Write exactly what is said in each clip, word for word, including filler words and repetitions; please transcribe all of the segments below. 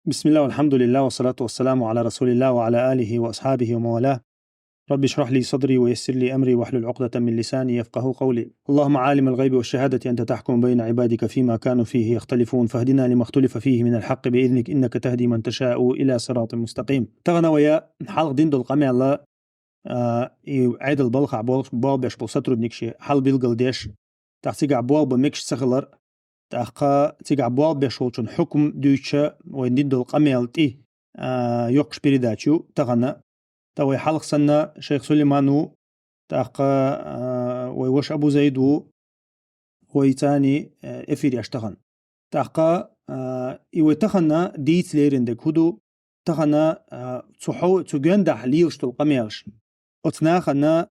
بسم الله والحمد لله والصلاة والسلام على رسول الله وعلى آله وأصحابه ومن والاه. رب اشرح لي صدري ويسر لي أمري واحلل عقدة من لساني يفقهوا قولي. اللهم عالم الغيب والشهادة أنت تحكم بين عبادك فيما كانوا فيه يختلفون، فاهدنا لما اختلف فيه من الحق بإذنك، إنك تهدي من تشاء إلى صراط مستقيم. Тахана вай хьалха дина долу къамел, а, и Ӏедал балхахь болх-, болх беш болу сотрудникаш хьал билгалдеш, тӀаккха цигахь болх бан мегаш ца хилар, тӀаккха цигахь болх беш волчун хьукум дуьйцуш вай дина долу къамел тӀе, а, йоккхуш передача ю тахана. ТӀаккха вай хьалха санна шайх Сулейман ву, тӀаккха, а, вай ваша Абу Зайд ву, вай царна, а, эфир еш тахана. ТӀаккха, а, и вай тахана дийца лерина дерг хӀун ду? Тахана, а, цу хьо-, цу гондахь лелаш долу къамелаш. Оцу нахана,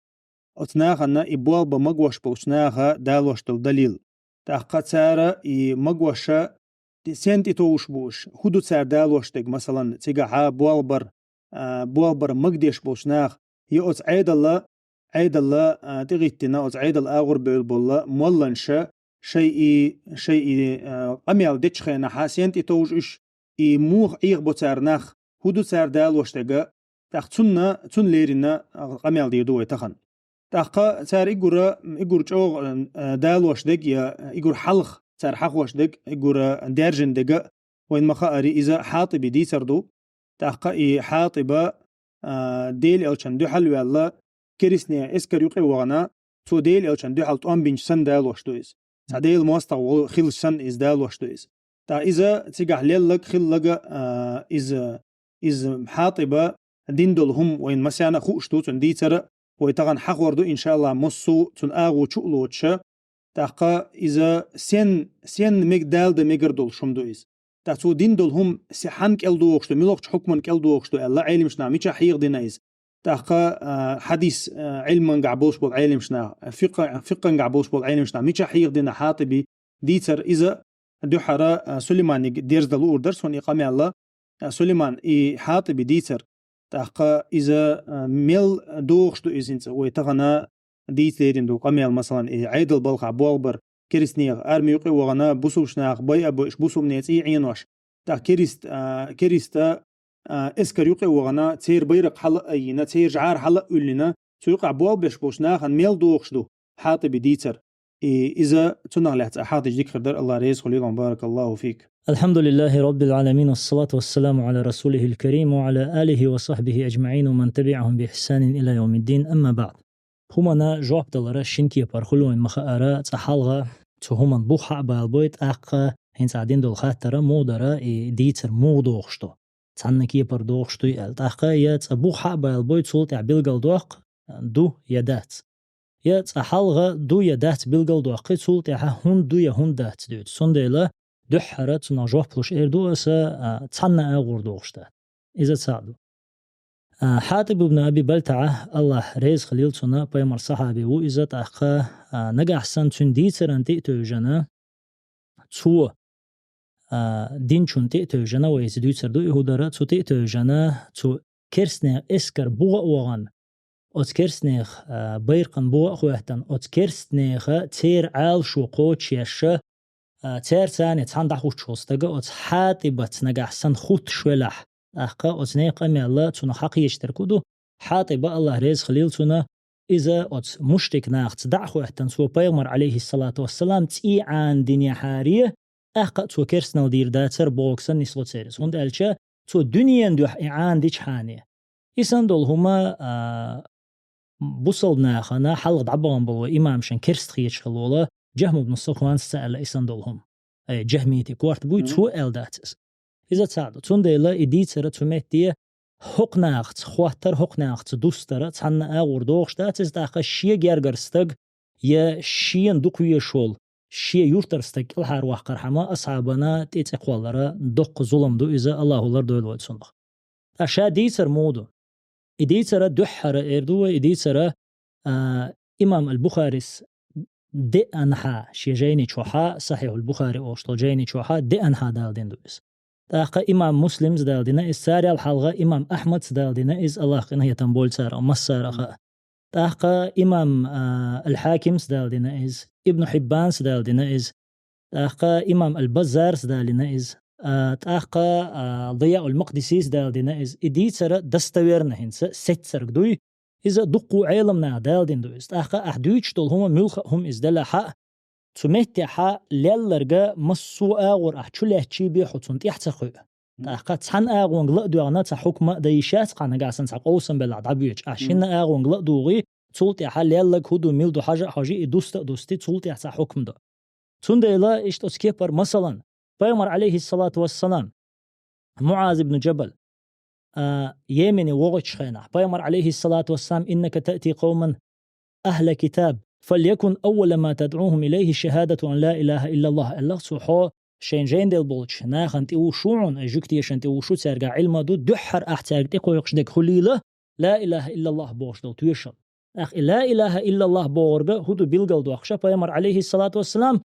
оцу нахана и болх бан магош болчу наха далош долу далил. ТӀаккха цара и магош сенна тӀетовжуш бу уьш? ХӀун ду цара далош дерг, масалан, цигахь болх бар, а, болх бар магадеш болчу наха, я оцу Ӏедалан, Ӏедалан, а, тӀегӀиттина, оцу Ӏедалан агӀор бевлла болу молланаша шайн и, шайн и, а, къамел дечу хенахь сенна тӀетовжу уьш, и муха Ӏехабо цара нах, хӀун ду цара далош дерг, тӀаккха цунна, цунна лерина, а, къамел дийр ду вай тахана. ТӀаккха цара уггар, уггар чӀогӀа, а, далош дерг я уггар хьалха цара хьахош дерг, уггар даьржина дерг, вайна ма-хаъара, иза Хьатиби дийцар ду. ТӀаккха и Хьатиба, а, Делан Элчанна дуьхьал а ваьлла, керстанийн эскар юкъа а вахана, цо Делан Элчанна дуьхьал тӀом бинчу санна далош ду иза. Цхьа Делан мостагӀа вол-, хилча санна иза далош ду иза. ТӀаккха иза цигахь лелларг, хилларг, а, иза, иза Хьатиба дина долу хӀума вайна массарна а хууш ду, цуьнан дийцар а вай тахана хьахор ду, иншааллахӀ, массо а цуьнан агӀо чу а лоцуш. ТӀаккха иза сен-, сенна мег-, далдан мегар долуш хӀума ду иза. ТӀаккха цо дина долу хӀума се-, хьанна кӀел догӀуш ду, муьлхачу хьукманна кӀел догӀуш ду аьлла, Ӏеламнаха мичахь хьехадина иза. ТӀаккха, а, хьадис, а, Ӏилмангахь болуш болу Ӏеламнаха, фикъ-, фикъхангахь болуш болу Ӏеламнаха мичахь хьехадина Хьатиби дийцар, иза дуьххьара, а, Сулейманиг дерзадала луур дара суна и къамел, а, Сулейман и Хьатиби дийцар. ТӀаккха иза, а, мел догӀуш ду иза хӀинца вай тахана дийца лерина долу къамел, масалан, и Ӏедал балхахь болх бар, керстанийн арми юкъа а вахана, бусулбачу наха байа а бойуш, бусулбанийн цӀий Ӏенош. ТӀаккха керист-, а, керста, а, эскар юкъа а вахана, церан байракх хьала а айина, церан жӀар хьала а уьллина, цу юкъахь болх беш болчу нахана мел догӀуш ду Хьатиби дийцар. И иза цунах лаьцна ахьа хьадийча дика хир дара, АллахӀ реза хуьлийла, баракаллаху фик. الحمد لله رب العالمين، والصلاة والسلام على رسوله الكريم وعلى آله وصحبه أجمعين ومن تبعهم بإحسان إلى يوم الدين، أما بعد. ХӀуманна жоп далара шина кепара хуьлу вайна ма-хаъара, цкъа хьалха цу хӀуманна бух хьа а балабой, тӀаккха хӀинца Ӏа дина долу хаттар муха дара, и дийцар муха догӀуш ду, цхьанна кепара догӀуш дуй аьлла. ТӀаккха я цкъа бух хьа а балабой, цул тӀаьхьа билгалдоккху, ду я дац. Я цкъа хьалха ду я дац билгалдоккхий, цул тӀаьхьа хӀунда ду я хӀунда дац дуьйцу. Цундела дуьххьара цунах жоп луш эр ду аса, а, цхьанна агӀор догӀуш дац. Иза цхьаъ ду. А, Хьатиб ибн Аби БалтаӀа, АллахӀ реза хуьлийла цунна, пайхамаран сахьаби ву иза, тӀаккха, а, нагахь санна цуьнан дийцаран тӀе а тевжина, цо, а, динчун тӀе а тевжина, вай иза дуьйцур ду и хӀун дара, цу тӀе а тевжина, цу керстанийн эскар буха а вахана, оцу керстанех, а, байракхан буха а хоьттина, оцу керстанеха церан Ӏалашо кхочушъеш, а, церан царна цхьаьна дӀахӀуттуш волу стага оцу Хьатибаца нагахь санна хуттуш велахь, тӀаккха оцу нехан къамел цунах хьакхеча дерг хӀун ду, Хьатиба, АллахӀ реза хуьлийла цунна, иза оцу мушрик нахаца дӀа а хоьттина, цо пайхамар, Ӏалайхиссалату вассалам, цӀий Ӏанадинехьара, тӀаккха а цо керстанал дийр дацара бохург санна нисло церан иза. ХӀунда аьлча цо дуьненан дуьхьа и Ӏанадичхьана. И санна долу хӀума, а, бусалба нахана хьалха дӀабахана болу вай имамашна керста хеташ хила волу Джахьм ибн Сафванца аьлла и санна долу хӀума. Ай, джахьмитийн корта буй, мгм, цо аьлла дац иза. Иза цхьаъ ду. Цундела и дийцар цу метте хӀокху нахаца хоттар, хӀокху нахаца дустар цхьанна агӀор догӀуш дац иза, тӀаккха шен гергара стаг я шена дукха везаш волу, шен юьртара стаг кӀелхьарваккхархьама асхьабана тӀе цӀе кхоллар доккха зулам ду иза, АллахӀа лардойла вай цунах. Ткъа ша дийцар муха ду? И дийцар дуьххьара эр ду вай, и дийцар, а, имам аль-Бухарис деанхьа, шен жайни чохьа, Сахьихь аль-Бухари олуш долу жайни чохьа деанхьа далдина ду иза. ТӀаккха имам Муслимс далдина иза, царел хьалха имам Ахьмадс далдина иза, АллахӀ къинхетам бойла царах массарах а. ТӀаккха имам, а, аль-Хьакимс далдина иза, Ибн Хьиббанс далдина иза, тӀаккха имам аль-Баззарс далдина иза. А, тӀаккха, а, Дияул Макъдисис дала дина иза. И дийцар достоверно хӀинца, сеццарг дуй. Иза дуккху Ӏеламнаха дала дина ду иза. ТӀаккха ахь дуьйцуш долу хӀума муьлха а хӀума иза делахь а, цу меттехь лелларг массо а агӀор ахь чу лаьттачий бен хьо цунна тӀаьхьа ца кхуьу. ТӀаккха цхьана агӀонга ла а доьгӀна цхьа хьукма а дан йиш яц, кхана нагахь санна цхьа къовсам белахь дӀабоьдуш. Ахь шина агӀонга ла а дугӀий, цул тӀаьхьа лелларг хӀун ду, мила ду хьажа а хьожий, и дуста а дустий, цул тӀаьхьа цхьа хьукма до. Цундела иштта оцу кепара, масалан, Пайхамар, алейхиссалату вассалам, МуӀаз ибн Джабал, а, Йемене вогӀучу хенахь, Пайхамар, алейхиссалату вассалам: «Иннака таъти къавман ахла китаб, фалякун аввала ма тадъухум илейхи шахадату ан ла илаха иллаллах», аьлла цо, хьо шайн жайна делла болчу нахана тӀе вуш ву хьуна, жуьгтешна тӀе вуш ву, цаьрга Ӏилма ду, дуьххьара ахь цаьрга тӀекхойкхуш дерг хӀун лийла, ла илаха иллаллах бохуш долу тоьшалла. ТӀаккха и ла илаха иллаллах бохург хӀун ду билгал доккхуша, Пайхамар, алейхиссалату вассалам,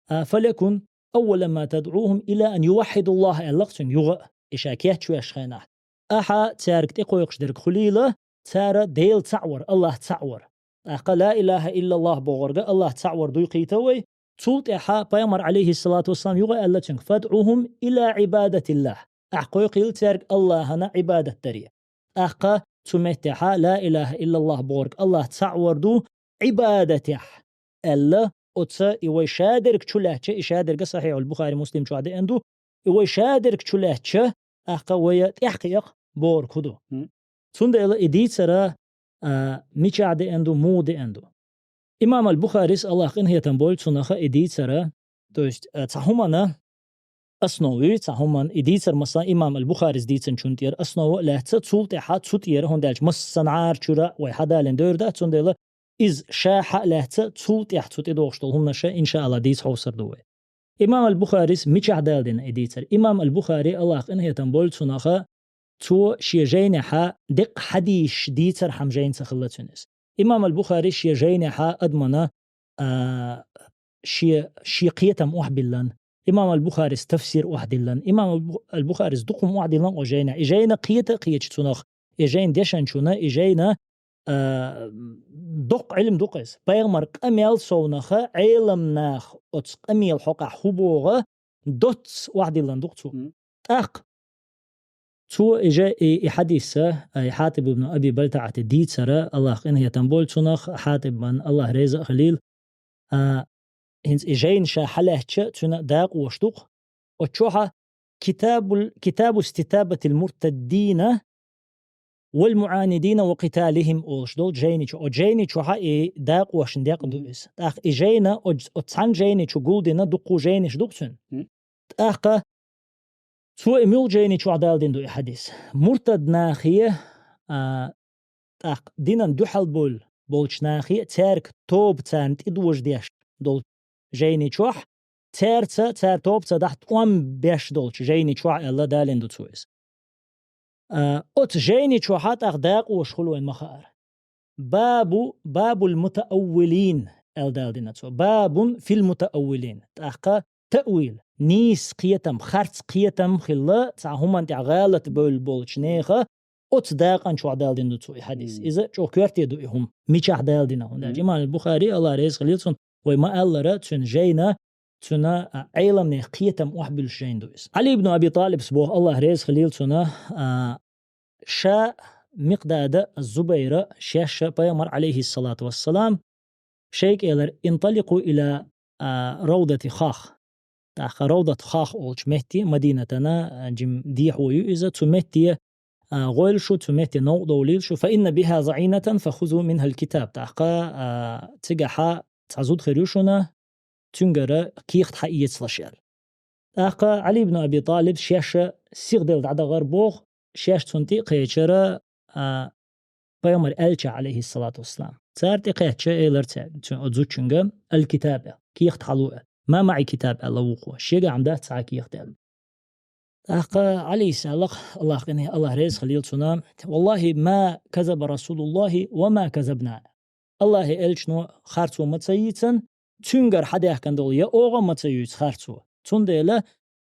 а, «Фалякун аввала ма тадъухум ила ан юваххидуллах», аьлла цуьнга юха а, и ша кечвеш хенахь. Ахьа цаьрга тӀекхойкхуш дерг хӀун лийла, цара Дела цхьаъ вар, Аллах цхьаъ вар. ТӀаккха ла илаха иллаллах бохург Аллах цхьаъ вар дуй кхийта вай. Цул тӀаьхьа Пайхамар, алейхиссалату вассалам, юха а аьлла цуьнга: «Фадъухум ила ибадатиллах». Ахь кхойкхийла цаьрга Аллахана Ӏибадат даре. ТӀаккха цу меттехь ла илаха иллаллах бохург Аллах цхьаъ вар ду Ӏибадатехь, аьлла, оцу и вай шадерг чу лаьттача, и шадерг Сахьихьул Бухари, Муслим чохь деана ду, и вай шадерг чу лаьттача, тӀаккха вай тӀаьхьакхиакх бохург хӀун ду. Мгм. Цундела и дийцар, а, мичахь деана ду, муха деана ду. Имам аль-Бухарис, Аллах къинхетам бойла цунах, и дийцар, то есть, а, цхьа хӀумана основа ю, цхьа хӀуман и дийцар, масалан, имам аль-Бухарис дийцинчун тӀера основа а лаьцна, цул тӀаьхьа цу тӀера, хӀунда аьлча массанхьара чуьра вай хьадалина девр дац, цундела иза ша хьа а лаьцна, цул тӀаьхьа цу тӀедогӀуш долу хӀуманаш, иншаалла, дийца хьовсур ду вай. Имам аль-Бухарис мичахь дала дина и дийцар? Имам аль-Бухари, Аллах къинхетам бойла цунах, цо шен жайнехьа деккъа хьадисаш дийцархьама жайна ца хилла цуьнан иза. Имам аль-Бухари шен жайнехьа адамана, а, шен, шен кхетам охьабиллан. Имам аль-Бухарис тафсир охьадиллан. Имам аль-Бу-, аль-Бухарис дукха хӀума охьадиллан оцу жайнехь. И жайна кхета а кхеташ цунах, и жайна дешначунна, и жайна, а, доккха Ӏилма ду-кх иза. Пайхамар къамел совнаха, Ӏеламнаха оцу къамел хьокъехь хӀун боху, доцца охьадиллан ду-кх цо. Мгм. ТӀаккха цо и жа-, и, и хьадис, а, и Хьатиб ибн Аби БалтаӀати дийцар, Аллах къинхетам бойла цунах, Хьатибан Аллах реза а хилийла, а, хӀинца и жайна ша хьалаьцча, цуьнан дакъош ду-кх. Оцу чохьа китабул-, китабу ститабатил муртаддина вал муӀанидина ва къиталихим олуш долчу жайни чу. Оцу жайни чохьа и дакъошна декъ ду иза. ТӀаккха и жайна, оцу, оцу цхьана жайни чу гулдина дуккха жайнаш ду-кх цуьнан. Мгм. ТӀаккха цо и муьлхачу жайни чохь дала дина ду и хьадис. Муртад нахе, а, тӀаккха динан дуьхьал бовлу болчу нахе, цаьрга тоба царна тӀедожадеш долчу жайни чохь, цаьрца, цара тоба ца дахь тӀом беш долчу жайни чохь аьлла далийна ду цо иза. А, оцу жайни чохьа тӀаккха дакъош хуьлу вайн ма хаара. Бабу, бабул мутааввилин, аьлла дала дина цо. Бабун фил мутааввилин. ТӀаккха таъвил, нийса кхетам, харц кхетам хилла, цхьа хӀуманна тӀехь гӀалат бевлла болчу нехан, оцу дакъан чохь дала дина ду цо и хьадис. Мм. Иза чӀогӀа коьрте ду и хӀума. Мичахь дала дина хӀума. Мм. Имам аль-Бухари, Аллах реза хилийла цунна, вай ма-аллара, цуьнан жайна, цуьнан, а, Ӏеламнех кхетам охьабуьллуш жайна ду иза. Ӏали ибн Аби ТӀалибс боху, Аллах реза хилийла цунна, а, ша Микъдада, Зубайра, шаьш а Пайхамар, алейхиссалату вассалам, шайга элира: «Инталикъу ила, а, равдати Хах». ТӀаккха Равдат Хах олучу метте, Мадинатана, а, жим дехьо ю иза, цу метте, а, гӀойла шу, цу метте новкъа довлийла шу, «фа инна биха заӀинатан, фа хузу минхал китаб». ТӀаккха, а, цигахьа цхьа зуда хир ю шуна, цуьнгара кехат хьаэцалаш аьлла. ТӀаккха Ӏали ибн Аби ТӀалиб шаьш а сиха делла дӀадахара боху, шаьш цунна тӀе а кхечира, а, Пайхамар аьлча, алейхиссалату вассалам. Цара тӀе кхаьчча, элира цаьрга, цу-, оцу зудчуьнга: «Аль-китаб», аьлла, кехат хьало аьлла. «Ма маӀи китаб», аьлла вукхо. Шегахь ма дац цхьа кехат аьлла. ТӀаккха Ӏалис аьлла-кх, Аллах къине, Аллах реза хилийла цунна: «Валлахи, ма казаба Расулуллахи ва ма казабна». Аллахьи элчано харцо ма ца йийцина, цуьнгара хьадаьхкина долу я оха ма ца юьйцу харцо. Цундела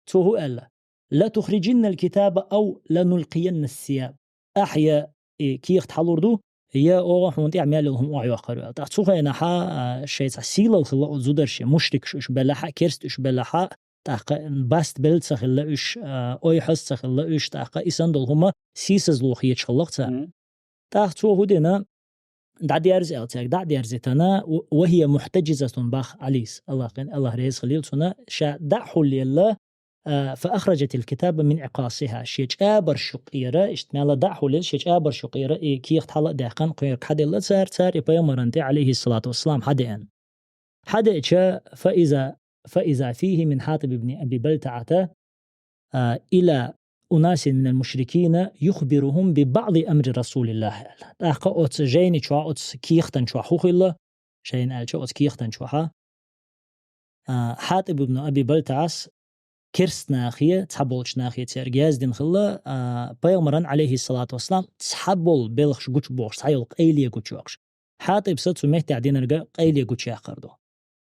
цо хӀун аьлла: «Ла тухрижиннал китаба ау ла нулкъиянна ссияб». Ахьа я и кехат хьалур ду, я оха хьуна тӀехь мел йолу хӀума охьайоккхур ю аьлла. ТӀаккха цу хенахьа, а, шайн цхьа сийлалла хилла оцу зударшна, мушрикаш уьш белахьа, керста уьш белахьа, тӀаккха баст белла ца хилла уьш, а, ой хьаз ца хилла уьш, тӀаккха и санна долу хӀума сийсазло хеташ хилла-кх царна. Мгм. ТӀаккха цо хӀун дина, дӀадерза аьлла цаьрга, дӀа а дерзийтина, و-، وهي محتجزة боху Ӏалис, Аллах, Аллах реза хилийла цунна, ша дӀа а хьулъелла, а, فأخرجت الكتاب من عقاصها, шен чӀабарш юкъера, иштта мелла дӀа а хьулъелла, шен чӀабарш юкъера и кехат хьала а даьккхина, кхоьрург хьаделла цара, цара и пайхамарна тӀе, عليه الصلاة والسلام, хьадеана. Хьадеача, فإذا، فإذا فيه من حاطب بن أبي بلتعة، а, إلى أناس من المشركين يخبرهم ببعض أمر رسول الله, аьлла. ТӀаккха оцу жайни чохь, оцу кехатан чохь хӀун хилла? Жайна аьлча, оцу кехатан чохьа, а, Хьатиб ибн Аби Балтаас керст нахе, цхьаболчу нахе цаьрга яздина хилла, а, пайхамаран, عليه الصلاة والسلام, цхьаболу белхаш гучубохуш, цхьайолу къайле гучуйоккхуш. Хьатибса цу меттехь динарга къайле гучуяккхар ду.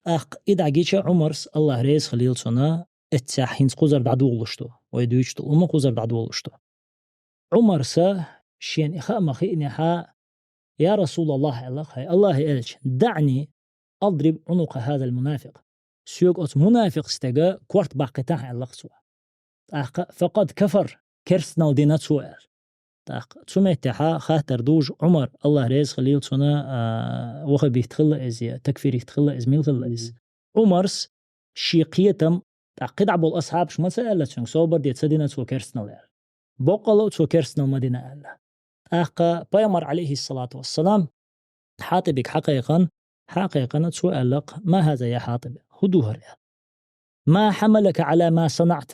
ТӀаккха и дӀагича Ӏумарс, Аллах реза хилийла цунна, эццехь хӀинца кхузара дӀадолуш ду. Вай дуьйцуш долу хӀума кхузара дӀадолуш ду. Ӏумарса шена и хаа ма хиънехьа, я Расулаллах, аьлла-кх, хӀай Аллахьан элча, دعني أضرب عنق هذا المنافق. Соьга оцу мунафикъ стеган корта баккхийтахьа, аьлла-кх цо. ТӀаккха, فقد كفر, керстанал дина цо, аьлла. ТӀаккха цу меттехьа хаттар дуьйцу Ӏумар, Аллах реза хилийла цунна, а, ваххабит хилла иза, я такфирит хилла иза, мила хилла иза. Ӏумарс шен кхетам, тӀаккха кхидӀа болу асхьабаш ма ца аьлла цуьнга, собар де, ца дина цо керстанал, аьлла. Боккъала а цо керстанал ма дина, аьлла. ТӀаккха пайхамар, عليه الصلاة والسلام, Хьатибига хьакхайкхина, хьакхайкхина, цо аьлла-кх: ما هذا يا حاطب, хӀун ду хӀара, аьлла. ما حملك على ما صنعت.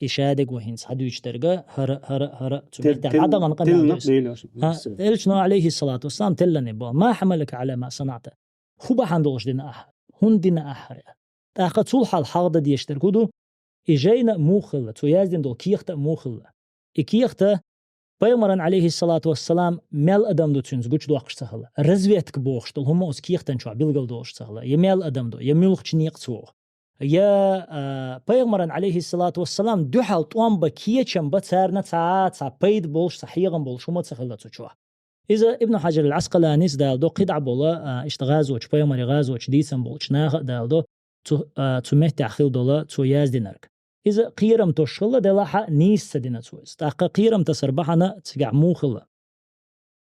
И шадерг вай хӀинца хьадуьйцуш дерг, хӀара, хӀара, хӀара, цу меттехь дӀадахана къамел ду иза. ХӀа, элчано, عليه الصلاة والسلام, теллина боху: ما حملك على ما صنعت. ХӀун бахьана долуш дина ахьа? ХӀунда дина ахьа хӀара? ТӀаккха цул хьалха хьалха дан дезаш дерг хӀун ду? И жайна а муха хилла, цо яздина долу кехат а муха хилла. И кехат пайхамаран, عليه الصلاة والسلام, мел адам ду цуьнца гучудоккхуш ца хилла. Разведка бохуш долу хӀума оцу кехатан чохь билгалдолуш ца хилла. Я мел адам ду, я муьлхачу некъаца вогӀу. Я, а, пайхамаран, عليه الصلاة والسلام, дуьхьал тӀом бан, кечам бан царна цхьа, цхьа пайда болуш, цхьа хьехам болуш хӀума ца хилла цу чохь. Иза Ибн Хьаджар ал-Ӏаскъаланис даладо, кхидӀа болу, а, иштта гӀазочу, пайхамаран гӀазочу дийцам болчу наха а даладо, цу, а, цу меттехь хила долу цо яздинарг. Иза кхерам тосуш хилла, делахь а нийса ца дина цо иза. ТӀаккха кхерам тасар бахьана цигахь муха хилла?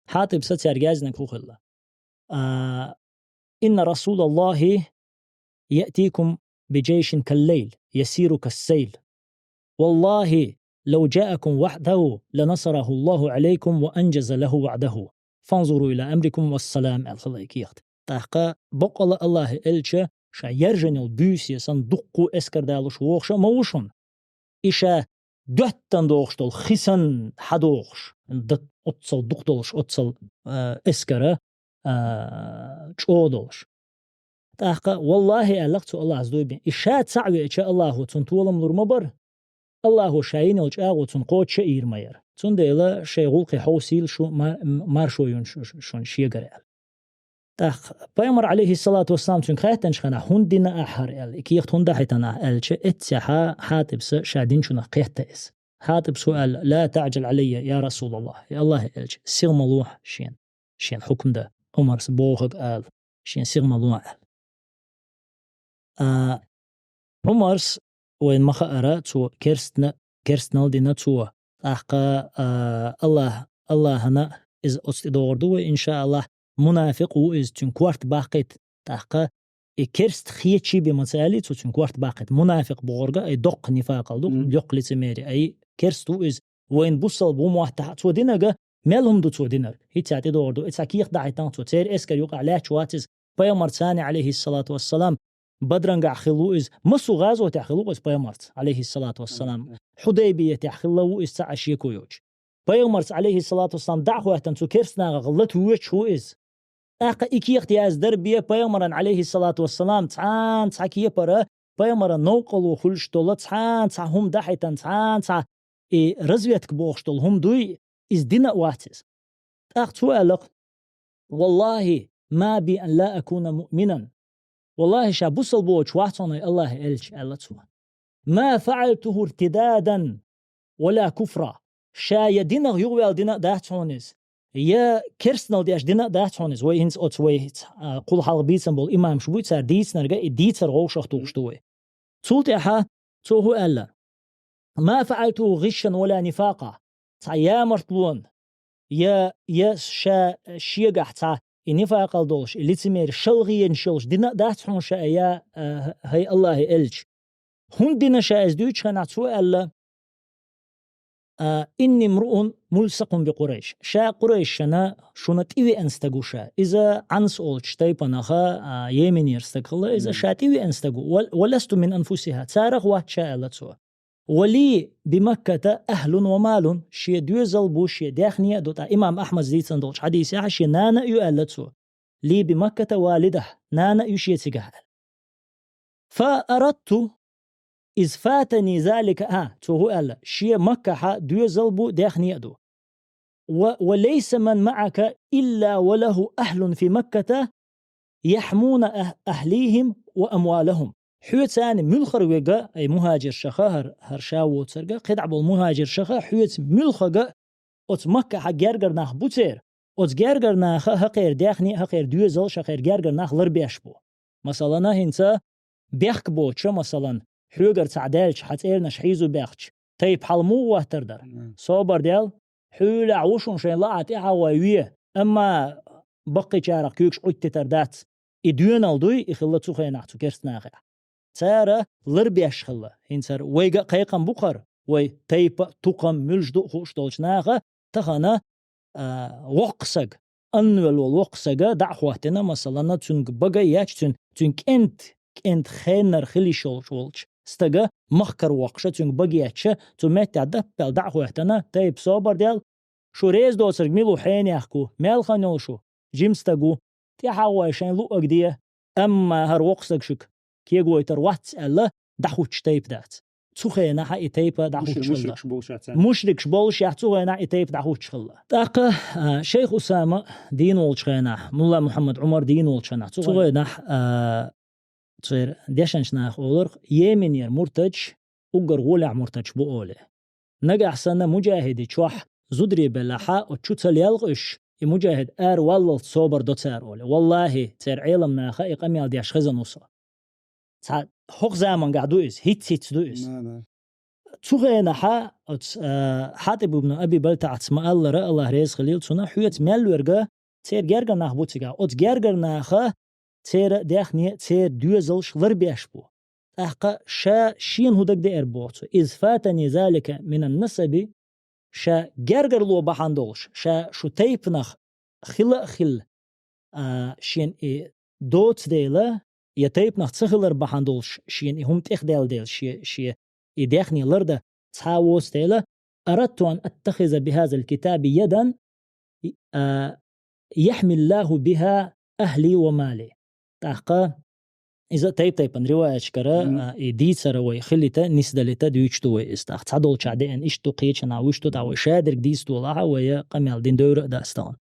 Хьатибса цаьрга яздинарг хӀун хилла? А, إن رسول الله يأتيكم بجيش كالليل يسير كالسيل. والله لو جاءكم وحده لنصره الله عليكم وأنجز له وعده. فانظروا إلى أمركم والسلام, аьлла хилла и кехат. ТӀаккха боккъала Аллахьан элча ша яржанал буьйса санна дуккха эскар далуш вогӀуш а ма ву шуна. И ша доьттан догӀуш долу хи санна хьадогӀуш, д-, оццал дукха долуш, оццал, а, эскара, а, чӀогӀа долуш. ТӀаккха, валлахӀи, аьлла-кх цо, Аллахьа дуй бен, и ша цхьаъ веача, Аллахьо цунна толам лур ма бара. Аллахьо ша йинал чӀагӀо цунна кхочуш а йийр ма яра. Цундела шайн гӀуллакхе хьовсийла шу, ма-, маршо юн шу-, шу-, шуна шегара, аьлла. ТӀаккха пайхамар, Ӏалайхиссалату вассалам, цуьнга хаьттинчу хенахь, хӀунда дина ахьара аьлла, и кехат хӀунда дахьийтина ахьа аьлча, эццехьа Хьатибса ша динчунах кхетта иза. Хьатибсо аьлла: «Ла таӀжал Ӏалаййа, я Расулаллах, я Аллахьан элча, сигӀ ма лохьа шена, шена хӀукма дан, Ӏумарс бохург ала, шена сигӀ ма лохьа», аьлла. А, Ӏумарс, вайна ма хаъара, цо керстна-, керстанал дина цо. ТӀаккха, а, Аллахь-, Аллахьана иза оцу тӀе догӀур ду вай, иншааллахь, мунафикъ ву иза, цуьнан корта баккхийта. ТӀаккха и керста хеташ бен ма ца аьллий цо, цуьнан корта баккхийта. Мунафикъ бохург а, ай доккха нифакъал ду, мгм, йоккха лицемери, ай керста ву иза. Вайна бусалба ву моттахь а цо динарг, мел хӀума ду цо динарг. ХӀинца тӀе догӀур ду, и цхьа кехат дахьийтина цо, церан эскар юкъахь лаьтташ вац иза. Пайхамарца, Ӏалайхиссалату вассалам, Бадрангахь хилла ву иза, массо а гӀазотехь хилла ву иза пайхамарца, Ӏалайхиссалату вассалам. Хьудайбиятехь хилла ву иза, цхьа а шеко йоцуш. Пайхамарца, Ӏалайхиссалату вассалам, дӀа а хӀоьттина, цу керстанашках лата воьдуш ву иза. ТӀаккха и кехат яздар бен пайхамаран, Ӏалайхиссалату вассалам, цхьана цхьа кепара пайхамаран новкъарло хуьлуш долу, цхьана цхьа хӀума дахьийтина, цхьана цхьа и разведка бохуш долу хӀума дуй, иза дина а вац иза. ТӀаккха цо аьлла-кх: «Валлахи, ма би ан ла акуна муъминан». «Валлахи, ша бусалба воцуш вац хьуна, ай Аллахьан элча», аьлла цо. «Ма фаъалтуху иртидадан ва ла куфра». Ша я динах юхаваьлла дина а дац хьуна иза, я керстанал деш дина а дац хьуна иза. Вай хӀинца оцу вай, а, кхул хьалха бийцина болу имамаш буй, цара дийцинарг а, и дийцар вовшах тухуш ду вай. Цул тӀаьхьа Цо хӀу аьлла: «ما فعلته غشا ولا نفاقا». Цхьа ямартлон, я, я ша шегахь цхьа и нифакъал долуш, и лицемери шалгӀенаш йолуш дина а дац хьуна ша я, а, хӀай Аллахьи элча. ХӀунда дина ша иза дуьйцучу хенахь цо аьлла: «А, إني امرؤ ملصق بقريش». Ша Къурайшана шуна тӀевеана стаг ву ша. Иза Ӏанс олучу тайпанаха, а, Йеменера стаг хилла, иза ша тӀевеана стаг ву. «و، ولست من أنفسها». Царах вац ша аьлла цо. «ولي بمكة أهل ومال». Шен доьзал бу, шен даьхни а ду, тӀаккха имам Ахьмада дийцина долчу хьадисехь шен нана а ю аьлла цо. «لي بمكة والدة». Нана а ю шен цигахь аьлла. «فأردت إذ فاتني ذلك», а, цо хӀу аьлла, шен Маккахьа доьзал бу, даьхни а ду. «و، وليس من معك إلا وله أهل في مكة يحمون أه، أهليهم وأموالهم». Хьоьца муьлхара вега, ай мухаджиршаха, хӀара, хӀара ша воцурга, кхидӀа болу мухаджиршаха, хьоьца муьлхага оцу Маккахьа гергара нах бу церан, оцу гергара наха хӀокхеран даьхни а, хӀокхеран доьзалш а, хӀокхеран гергара нах ларбеш бу. Масалана, хӀинца бехк боцуша, масалан, хьоьгара цхьаъ даьлча, хьан цӀернаш хьийзо баьхча, тайпа хьал муха хӀоттар дара? Мгм. Собар дел, хьуьлахь ву шуна шайн лаахь тӀаьхьа гӀой ве, амма баккхийчарах куьйгаш Ӏуттитар дац. И доьналла дуй, и хилла цу хенахь цу керстанахехь. Цара ларбеш хилла. ХӀинца хӀара вайга а кхайкхам бу хӀара, вай тайпа а, тукхам а, муьлш ду а хууш долчу наха тахана, а, воккха саг, аннавелла волу воккха сага дӀа а хӀоттина, масалана, цуьнга бага а ечча, цуьнан, цуьнан кӀент, кӀент хеннара хила йиш йолуш волчу стага махкара воккхуша, цуьнга бага а ечча, цу меттехь даппаьлла дӀа а хӀоьттина, тайпа собар дел, шу реза доцург мила ву хьенех ку, мел хан йолу шу, жима стаг ву, тӀаьхьа гӀой шайн луъаг де, амма хӀара воккха стаг шуьга кегойтар вац аьлла, дӀахӀуттуш тайпа дац. Цу хенахьа и тайпа дӀахӀуттуш хилла. Мушрикаш болушехь царна. Мушрикаш болушехь цу хенахь и тайпа дӀахӀуттуш хилла. ТӀаккха, а, шайх Усама дийна волчу хенахь, мулла Мухьаммад Ӏумар дийна волчу хенахь, цу хенахь, а, церан дешначу наха олурх, Йеменера муртадаш уггар гӀолехь муртадаш бу олий. Нагахь санна муджахиди чохь зударе белахьа, оцу чу ца лелха уьш, и муджахид ара валлалц собар до цара олий. Валлахи, церан Ӏеламнаха и къамел деш хезна ву со. Цхьа хӀокху замангахь ду иза, хӀиц-хӀиц ду иза. Да, да. Цу хенахьа оцу, а, Хьатиб ибн Аби Балтаъс ма-аллара, Аллах реза хилийла цунна, хьоьца мел верга, церан гергара нах бу цигахь. Оцу гергара наха церан даьхни, церан доьзалш ларбеш бу. ТӀаккха ша шена хӀун дагадеара боху цо: «إذ فاتني ذلك من النسب», ша гергарло бахьана долуш, ша шу тайпанах хила а хилла, а, шена и доцу дела, я тайпанах ца хилар бахьана долуш, шена и хӀума тӀехдаьлла дела, шен, шен и даьхни лардан цхьа а воцу дела, «أردت أن أتخذ بهذا الكتاب يدا، а, يحمي الله بها أهلي ومالي». ТӀаккха иза тайп-тайпана риваяташкара, мгм, а, и дийцара вай хилийта, нисдалийта дуьйцуш ду вай иза. ТӀаккха цхьадолчохь деана иштта ду, кхечанхьа вуьш ду, тӀаккха вай шадерг дийца долахьа, вай къамел дина девр а дац тахана.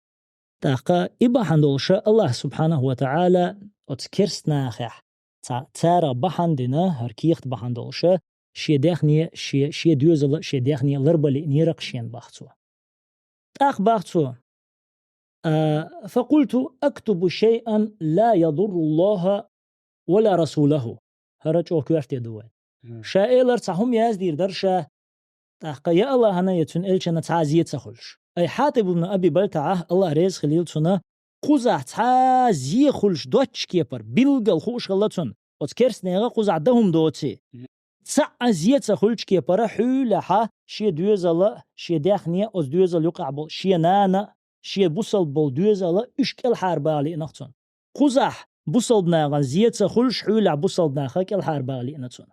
ТӀаккха и бахьана долуша Аллах субхьанаху ва таӀала оцу керстанахехь ца-, царах бахьана дина, хӀара кехат бахьана долуша, шен даьхни, шен, шен доьзал а, шен даьхни ларбан лиънера-кх шена, бах цо. ТӀаккха бах цо: «А, فقلت أكتب شيئا لا يضر الله ولا رسوله». ХӀара чӀогӀа коьрте ду вайн. Мгм. Ша элира цхьа хӀума яздийр дара ша, тӀаккха я Аллахьана, я цуьнан элчана цхьа а зе ца хуьлуш. Ай Хьатиб ибн Аби Балтаъа, Аллах реза хилийла цунна, кхузахь цхьа а зе хуьлуш доцчу кепара, билггал хууш хилла цунна, оцу керстанега кхузахь дан хӀума доций. Цхьа а зе ца хуьлучу кепара хьуьлахьа шен доьзал а, шен даьхни а, оцу доьзал юкъахь болу шен нана а, шен бусалба болу доьзал а, уьш кӀелхьарбаха лиъна-кх цунна. Кхузахь бусалба нахана зе ца хуьлуш, хьуьлахь бусалба наха кӀелхьарбаха лиъна цунна.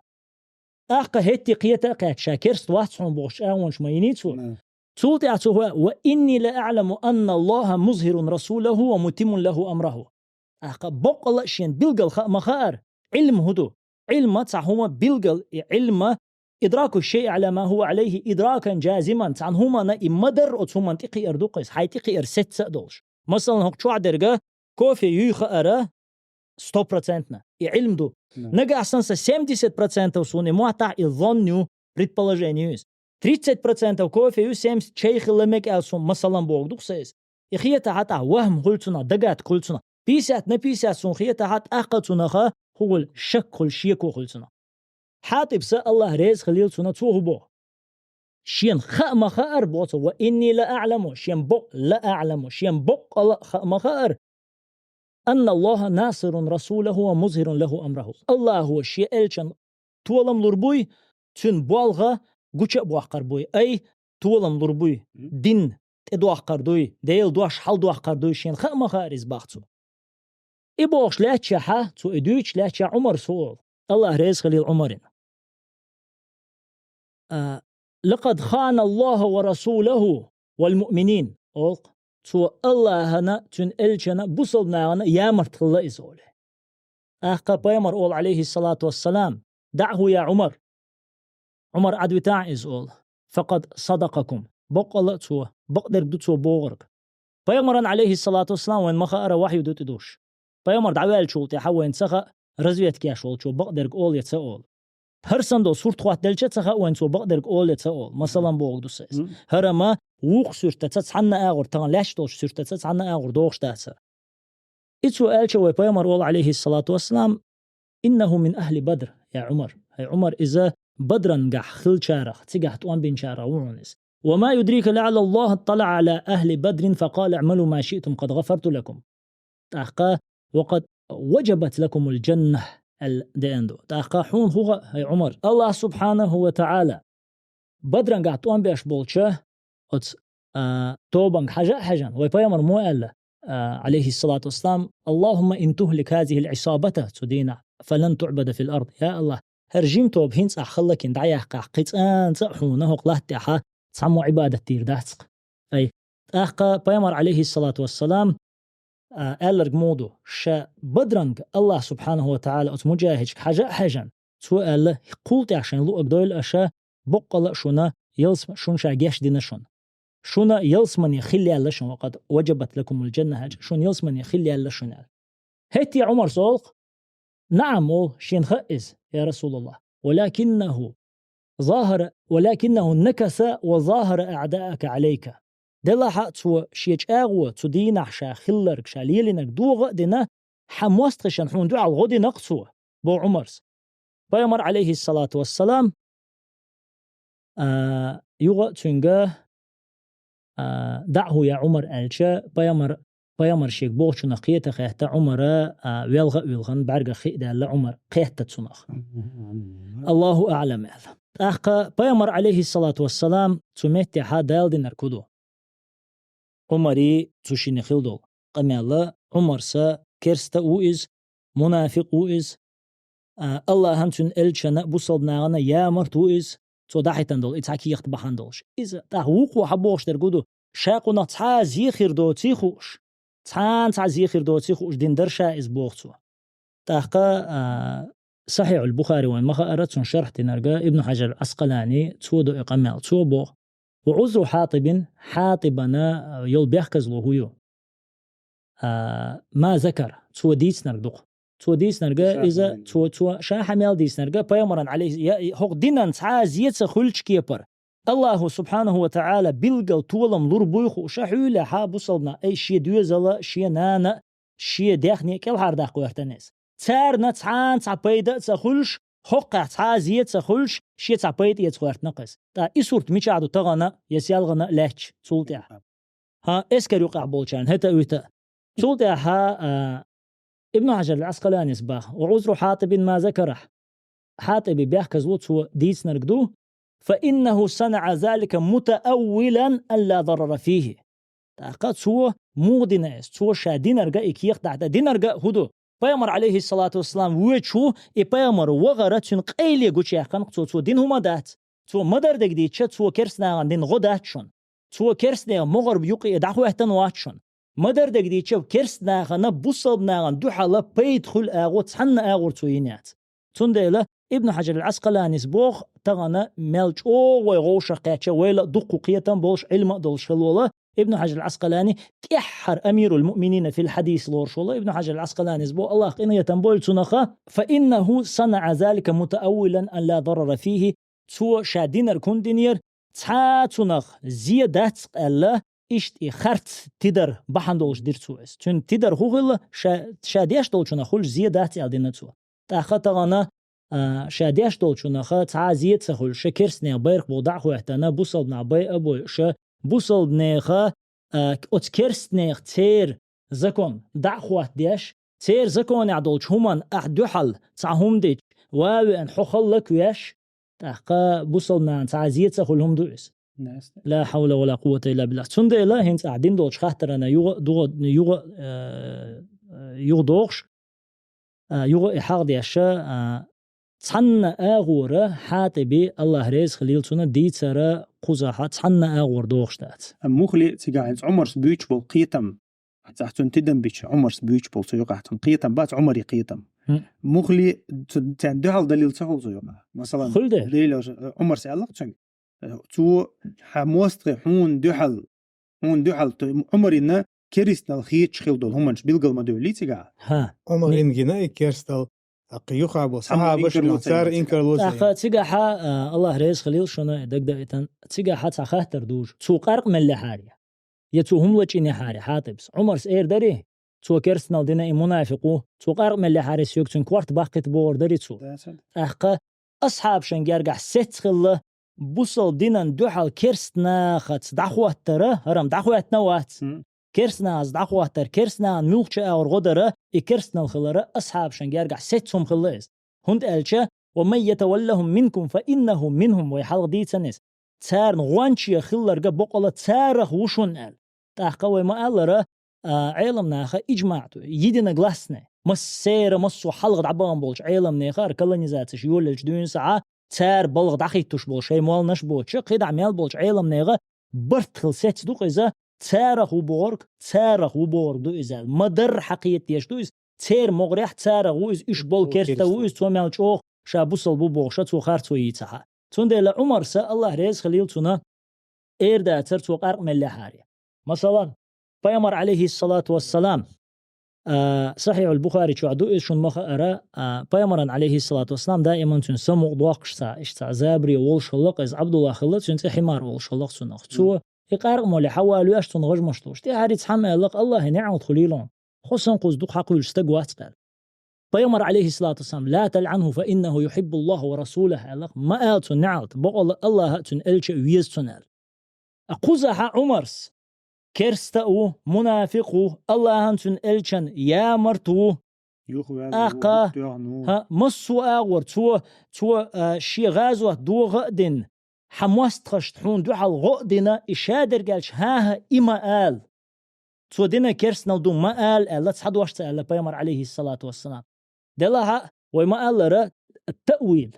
ТӀаккха хӀетте кхета а кхетта, ша керста вац хьуна бохуш чӀагӀонаш ма йиний цо. Мгм. Цул тӀаьхьа цо хӀу-, «وإني لأعلم أن الله مظهر رسوله ومتم له أمره». ТӀаккха боккъала а шена билггал хаа ма хаара, Ӏилма хӀун ду? Ӏилма цхьа хӀума билггал, и Ӏилма, «إدراك الشيء على ما هو عليه إدراكا جازما», цхьана хӀуманна и ма-дарра оцу хӀуманна тӀекхиар ду-кх иза, хьайн тӀекхиар сецца а долуш. Масалан, хӀокху чохь дерга кофе юй хаара сто процентна. И Ӏилма ду. Да. Нагахь санна сан семьдесят процентов суна и моттахь и зонн ю, предположение ю иза. Тридцать процентов кофе ю, семьдесят чай хила мега аьлла суна, масалан, бохург ду-кх сан иза. И хетахьа тӀаккха вахм хуьлу цунах, догадка хуьлу цунах. Пятьдесят на пятьдесят суна хетахьа тӀаккха цунаха хӀун хуьлу, шак хуьлу, шеко хуьлу цунах. Хьатиб са, Аллахь реза хилийла цунна, цо хӀу боху? Шена хаа ма хаара, боху цо, ва инни ла аъламу, шена бо-, ла аъламу, шена боккъала а хаа ма хаара, анна Аллаха насирун расулаху ва музхирун лаху амраху. Аллахо шен элчан толам лур буй, цуьнан болх гуча а боккхур буй, ай, толам лур буй, дин тӀедоккхур дуй, Делан дош хьалдоккхур дуй, шена хаа ма хаара иза, бах цо. И бохуш лаьттачехьа, цо и дуьйцуш лаьттачехьа, Ӏумарс хӀу олу, Аллахь реза хилийла Ӏумарна. А, «Лакъад хана Аллаха ва расулаху вал муъминин», олу. Цо Аллахьана, цуьнан элчана, бусалба нахана ямарт хилла иза, олу. ТӀаккха пайхамар олу, алейхиссалату вассалам: «ДаӀху, я Ӏумар». Ӏумар, Ӏадвитахь иза, олу. «Факъад садакъакум». Баккъала а цо, бакъдерг ду цо бохург. Пайхамаран, алейхиссалату вассалам, вайн ма хаара, вахью ду тӀедуш. Пайхамар дӀаваьллачул тӀаьхьа вайн ца хаьа, разведкеш волчо бакъдерг олу я ца олу. ХӀара санна долу сурт хӀоттаделча ца хаьа вайн цо бакъдерг олу я ца олу. Масалан, бохург ду сан иза. ХӀара ма вукху суьртаца цхьанна агӀор, тахана лаьтташ долчу суьртаца цхьанна агӀор дохуш дац хӀара. И цо аьлча, вай пайхамар олу, алейхиссалату вассалам: «Иннаху мин ахли Бадр, я Ӏумар». ХӀай Ӏумар, иза Бадрангахь хиллачарах, цигахь тӀом бинчарах ву хьуна иза. «Ва ма юдрика лаъалла Аллаха атталаъа ала ахли Бадрин факъала: „Аъмалу ма шиътум, къад гъафарту лакум“». ТӀаккха: «Ва къад ваджабат лакумул джанна», аьлла деана ду. ТӀаккха хьуна хӀу хаьа, хӀай Ӏумар, Аллах субхьанаху ва таӀала Бадрангахь тӀом беш болча оцу, а, тобанга хьажа а хьаьжна, вай пайхамар мо аьлла, а, алейхиссалату вассалам: «Аллахумма ин тухлик хазихил исабата», цу дийнахь, «фалан туъбада фил ард». Я Аллах, хӀара жима тоба хӀинца ахь хӀаллакйина дӀаяккхахь, кхин цкъа а хьуна хӀокху латта тӀехь цхьаммо Ӏибадат дийр дац-кх. Ай, тӀаккха пайхамар, алейхиссалату вассалам, а, аьлларг муха ду: ша Бадранга Аллах субхьанаху ва таӀала оцу муджахидшка хьажа а хьаьжна, цо аьлла: «Кхул тӀехь шайн луъаг дойла аша, боккъала а шуна ялсма-, шуна ша гечдина шуна. Шуна ялсмане хилла яьлла шуна, ва къад ваджабат лакумул джанна», хьаьжча, шуна ялсмане хилла яьлла шуна аьлла. ХӀетте Ӏумарс олу-кх: «Наам», олу, шена хаьа иза, я Расулаллах. «Валакиннаху захара, валакиннаху накаса ва захара аъдаака алейка». Делахь а цо шен чӀагӀо, цу дийнахь ша хилларг, ша лелийнарг догӀа а дина, хьан мостагӀашна хьуна дуьхьал гӀо дина-кх цо, боху Ӏумарс. Пайхамар, алейхиссалату вассалам, а, юха а цуьнга, а, «ДаӀху, я Ӏумар», аьлча, пайхамар, пайхамар шега бохучунах кхета а хетта, Ӏумара, а, велха а вилхина, бӀаьргах хи а даьлла, Ӏумар кхетта цунах. Аллаху аълам аьлла. ТӀаккха пайхамар, алейхиссалату вассалам, цу меттехьа Дала динарг хӀу ду? Ӏумари цу шинна хилла долу къамел: Ӏумарса керста а ву иза, мунафикъ ву иза, а, Аллахьан, цуьнан элчанан а, бусалба нахана а ямарт ву иза, цо дӀахӀиттина долу и цхьа кехат бахьана долуш. Иза тӀаккха вукхо хьан бохуш дерг хӀу ду? Ша кхунах цхьа а зе хир доций хууш, цхьана цхьа зе хир доций хууш дина дара ша иза, боху цо. ТӀаккха, а, Сахьихьул Бухари вайн ма хаара, цунна шархь динарг Ибн Хьажар Ӏаскъалани, цо до и къамел, цо боху: «Ва Ӏузру Хьатибин», Хьатибана, а, йолу бехказло хӀу ю? А, «ма закар», цо дийцинарг ду-кх. Цо дийцинарг, иза, цо, цо ша хьан мел дийцинарг, пайхамаран, алейхи, я, хӀокху динан цхьа а зе ца хуьлучу кепара, Аллаху субхьанаху ва таӀала билггал толам лур буй хууш, ша хьуьйлахь а бусалба нах, ай, шен доьзал а, шен нана а, шен даьхни а кӀелхьардаккха гӀоьртина иза. Царна цхьана цхьа пайда а ца хуьлуш, хӀокхуьнах цхьа а зе ца хуьлуш, шен цхьа пайда эца гӀоьртина-кх иза. ТӀаккха и сурт мичахь ду тахана а, я селхана а лаьтташ, цул тӀаьхьа? ХӀан, эскар юкъахь болчарна хӀета а, вита а. Цул тӀаьхьа, а, Ибн Хьажар Ӏаскъаланис баха: «Ва Ӏузру Хьатибин ма закарахь». Хьатиби бехказло, цо дийцинарг ду: «Фа иннаху санаӀа залика мутааввилан алла дарара фихи». ТӀаккха цо муха дина иза? Цо ша динарг и кехат дахьа, динарг хӀу ду? Пайхамар, алейхиссалату вассалам, воьдуш ву, и пайхамар вахара цуьнан къайле гучуяьккхина-кх цо, цо дина хӀума дац. Цо ма-дарра дерг дийцича, цо керстанахана дина гӀо дац шуна. Цо керстанех могӀарба юкъе дӀахӀоьттина вац шуна. Ма-дарра дерг дийцича, керстанахана, бусалба нахана дуьхьала пайда хуьлу агӀо цхьанна агӀор цо йина яц. Цундела Ибн Хьажар ал-Ӏаскъаланис боху, тахана мел чӀогӀа вай гӀовшах кхаьчча, вайл а дуккха кхетам болуш, Ӏилма а долуш хилла волу Ибн Хьажар ал-Ӏаскъалани, тӀаьххьара амирул муъминина фил хьадис лоруш волу Ибн Хьажар ал-Ӏаскъаланис боху, Аллах къинхетам бойла цунах: «Фа иннаху санаӀа залика мутааввилан алла дарара фихи». Цо ша динарг хӀунда динера? Цхьа а цунах зе дац аьлла, иштта и харц тидар бахьана долуш дира цо иза. Цуьнан тидар хӀун хилла? Ша, ша деш долчунах хуьлуш зе дац аьлла дина цо. ТӀаккха тахана а, ша деш долчунаха цхьа а зе ца хуьлуш, керстанех байракх бу дӀа а хӀоьттина, бусалба нах байа а бойуш, бусалба неха, а, оцу керстанех церан закон дӀа а хӀоттадеш, церан законехь долчу хӀуманна ахь дуьхьал цхьа хӀума дича, ван а веана хьо хала лаквеш, тӀаккха бусалба нахана цхьа а зе ца хуьлу хӀума ду иза. Ла хьавла ва ла къуввата илла биллахӀ. Цундела хӀинца ахь дина долчу хаттарана юха а, дугӀа-, юха а, э, э, юха дохуш, а, юха а и хьагӀ деш, а, цхьанна агӀора Хьатиби, АллахӀ реза хилийла цунна, дийцара кхузахь цхьанна агӀора дохуш дац. Амма мухли цигахь хӀинца Ӏумарс буьйцуш болу кхетам, цхьа цуьнан тидам бича Ӏумарс буьйцуш болу цу юкъахь цхьа кхетам бац, Ӏумаре кхетам. Мгм. Мухли цу-, царна дуьхьал далил ца хуьлу цу юкъахь. Масалан, Хуьлу де. Дела, Ӏумарс аьлла-кх цуьнга. Цо хьан мостагӀий хьуна дуьхьал, хьуна дуьхьал ту-, Ӏумарина керстанал хеташ хила долу хӀуманаш билгал ма девллий цигахь. ХӀа. Ӏумарин гина и керстанал, тӀаккха юха бо Цхьаммо сахьабаш инкарло ца цара йина цигахь. Инкарло ца йина. ТӀаккха цигахьа, а, АллахӀ реза хилийла шуна, дагадоуьйтан, цигахьа цхьа хаттар дужу. Цо къаркъа мелла хьарий? Я цо хӀума лачкъийна хьарий, Хьатибс? Ӏумарс эр дарий? Цо керстанал дина и мунафикъ ву. Цо къаркъа мелла хьарий соьга цуьнан корта баккхийта бохур дарий цо? ТӀаккха асхьабашан гергахь сецна хилла, бусалба динан дуьхьал керстанахаца дӀахӀоттара, хӀара-м дӀахӀоьттина вац. Керстанахаца дӀахӀоттара, керстанахана муьлххачу агӀор гӀо дара, и керстанал хилара асхьабашан гергахь сецна хӀума хилла иза. ХӀунда аьлча: «Ва ман ятаваллахум минкум фа иннаху минхум», вай хьалха дийцина иза. Царна гӀончех хилларг боккъала царах ву шуна аьлла. ТӀаккха вай ма-аллара, а, Ӏеламнаха иджмаъ ду, единогласный. Массеран массо а хьалха дӀабахана болчу Ӏеламнеха, хӀара колонизацеш йолаелча дуьйна сахьа, цара балха дӀахӀиттош болу шайн молланаш боцуша, кхидӀа мел болчу Ӏеламнеха барт хилла сецна ду-кх иза, царах ву бохург, царах ву бохург ду иза аьлла. Ма-дарра хьакхета дезаш ду иза, церан могӀарехь царах ву иза, уьш болу керста ву иза, цо мел чӀогӀа ша бусалба ву бохуша цо харцо йийцахьа. Цундела Ӏумарса, АллахӀ реза хилийла цунна, эр дацара цо къаркъа мелла хьарий. Масалан, Пайхамар, алейхиссалату вассалам, а, Сахьихьул Бухари чохь ду иза, шуна ма хаъара, а, Пайхамаран, алейхиссалату вассалам, даиман цуьнан самукъа доккхуш цхьа, иштта цхьа забаре волуш хилла-кх иза, Ӏабдулла хилла, цуьнан цӀе Хьимар волуш хилла-кх цунах. Цо и къаркъа молла хьавалавеш, цунна гӀажмаш луш, тӀаьхьарий цхьамма аьлла-кх: «АллахӀе неӀалт хуьлийла хьуна, хьо санна кхуза дукха хьакхуьйлуш стаг вац-кх», аьлла. Пайхамар, алейхиссалату вассалам: «Ла талъанху фа иннаху юхиббуллаху ва расулаху», аьлла-кх, ма ала цунна неӀалт, бакъалла АллахӀа а, цуьнан элча а веза цунна аьлла. А кхузахьа Ӏумарс керста а ву, мунафикъ ву, АллахӀан, цуьнан элчан ямарт ву. Юхаваьлла ву, тӀаккха, юхатоьхна ву. ХӀа, массо а агӀор цо, цо, а, шен гӀазот догӀа а дина, хьан мостагӀашна хьуна дуьхьал гӀо а дина, и шадерг аьлча, хӀан-хӀа, и ма ала. Цо дина керстанал ду ма ала аьлла, цхьа дош ца аьлла Пайхамар, алейхиссалату вассалам. Делахь а, вай ма-аллара, таъвил,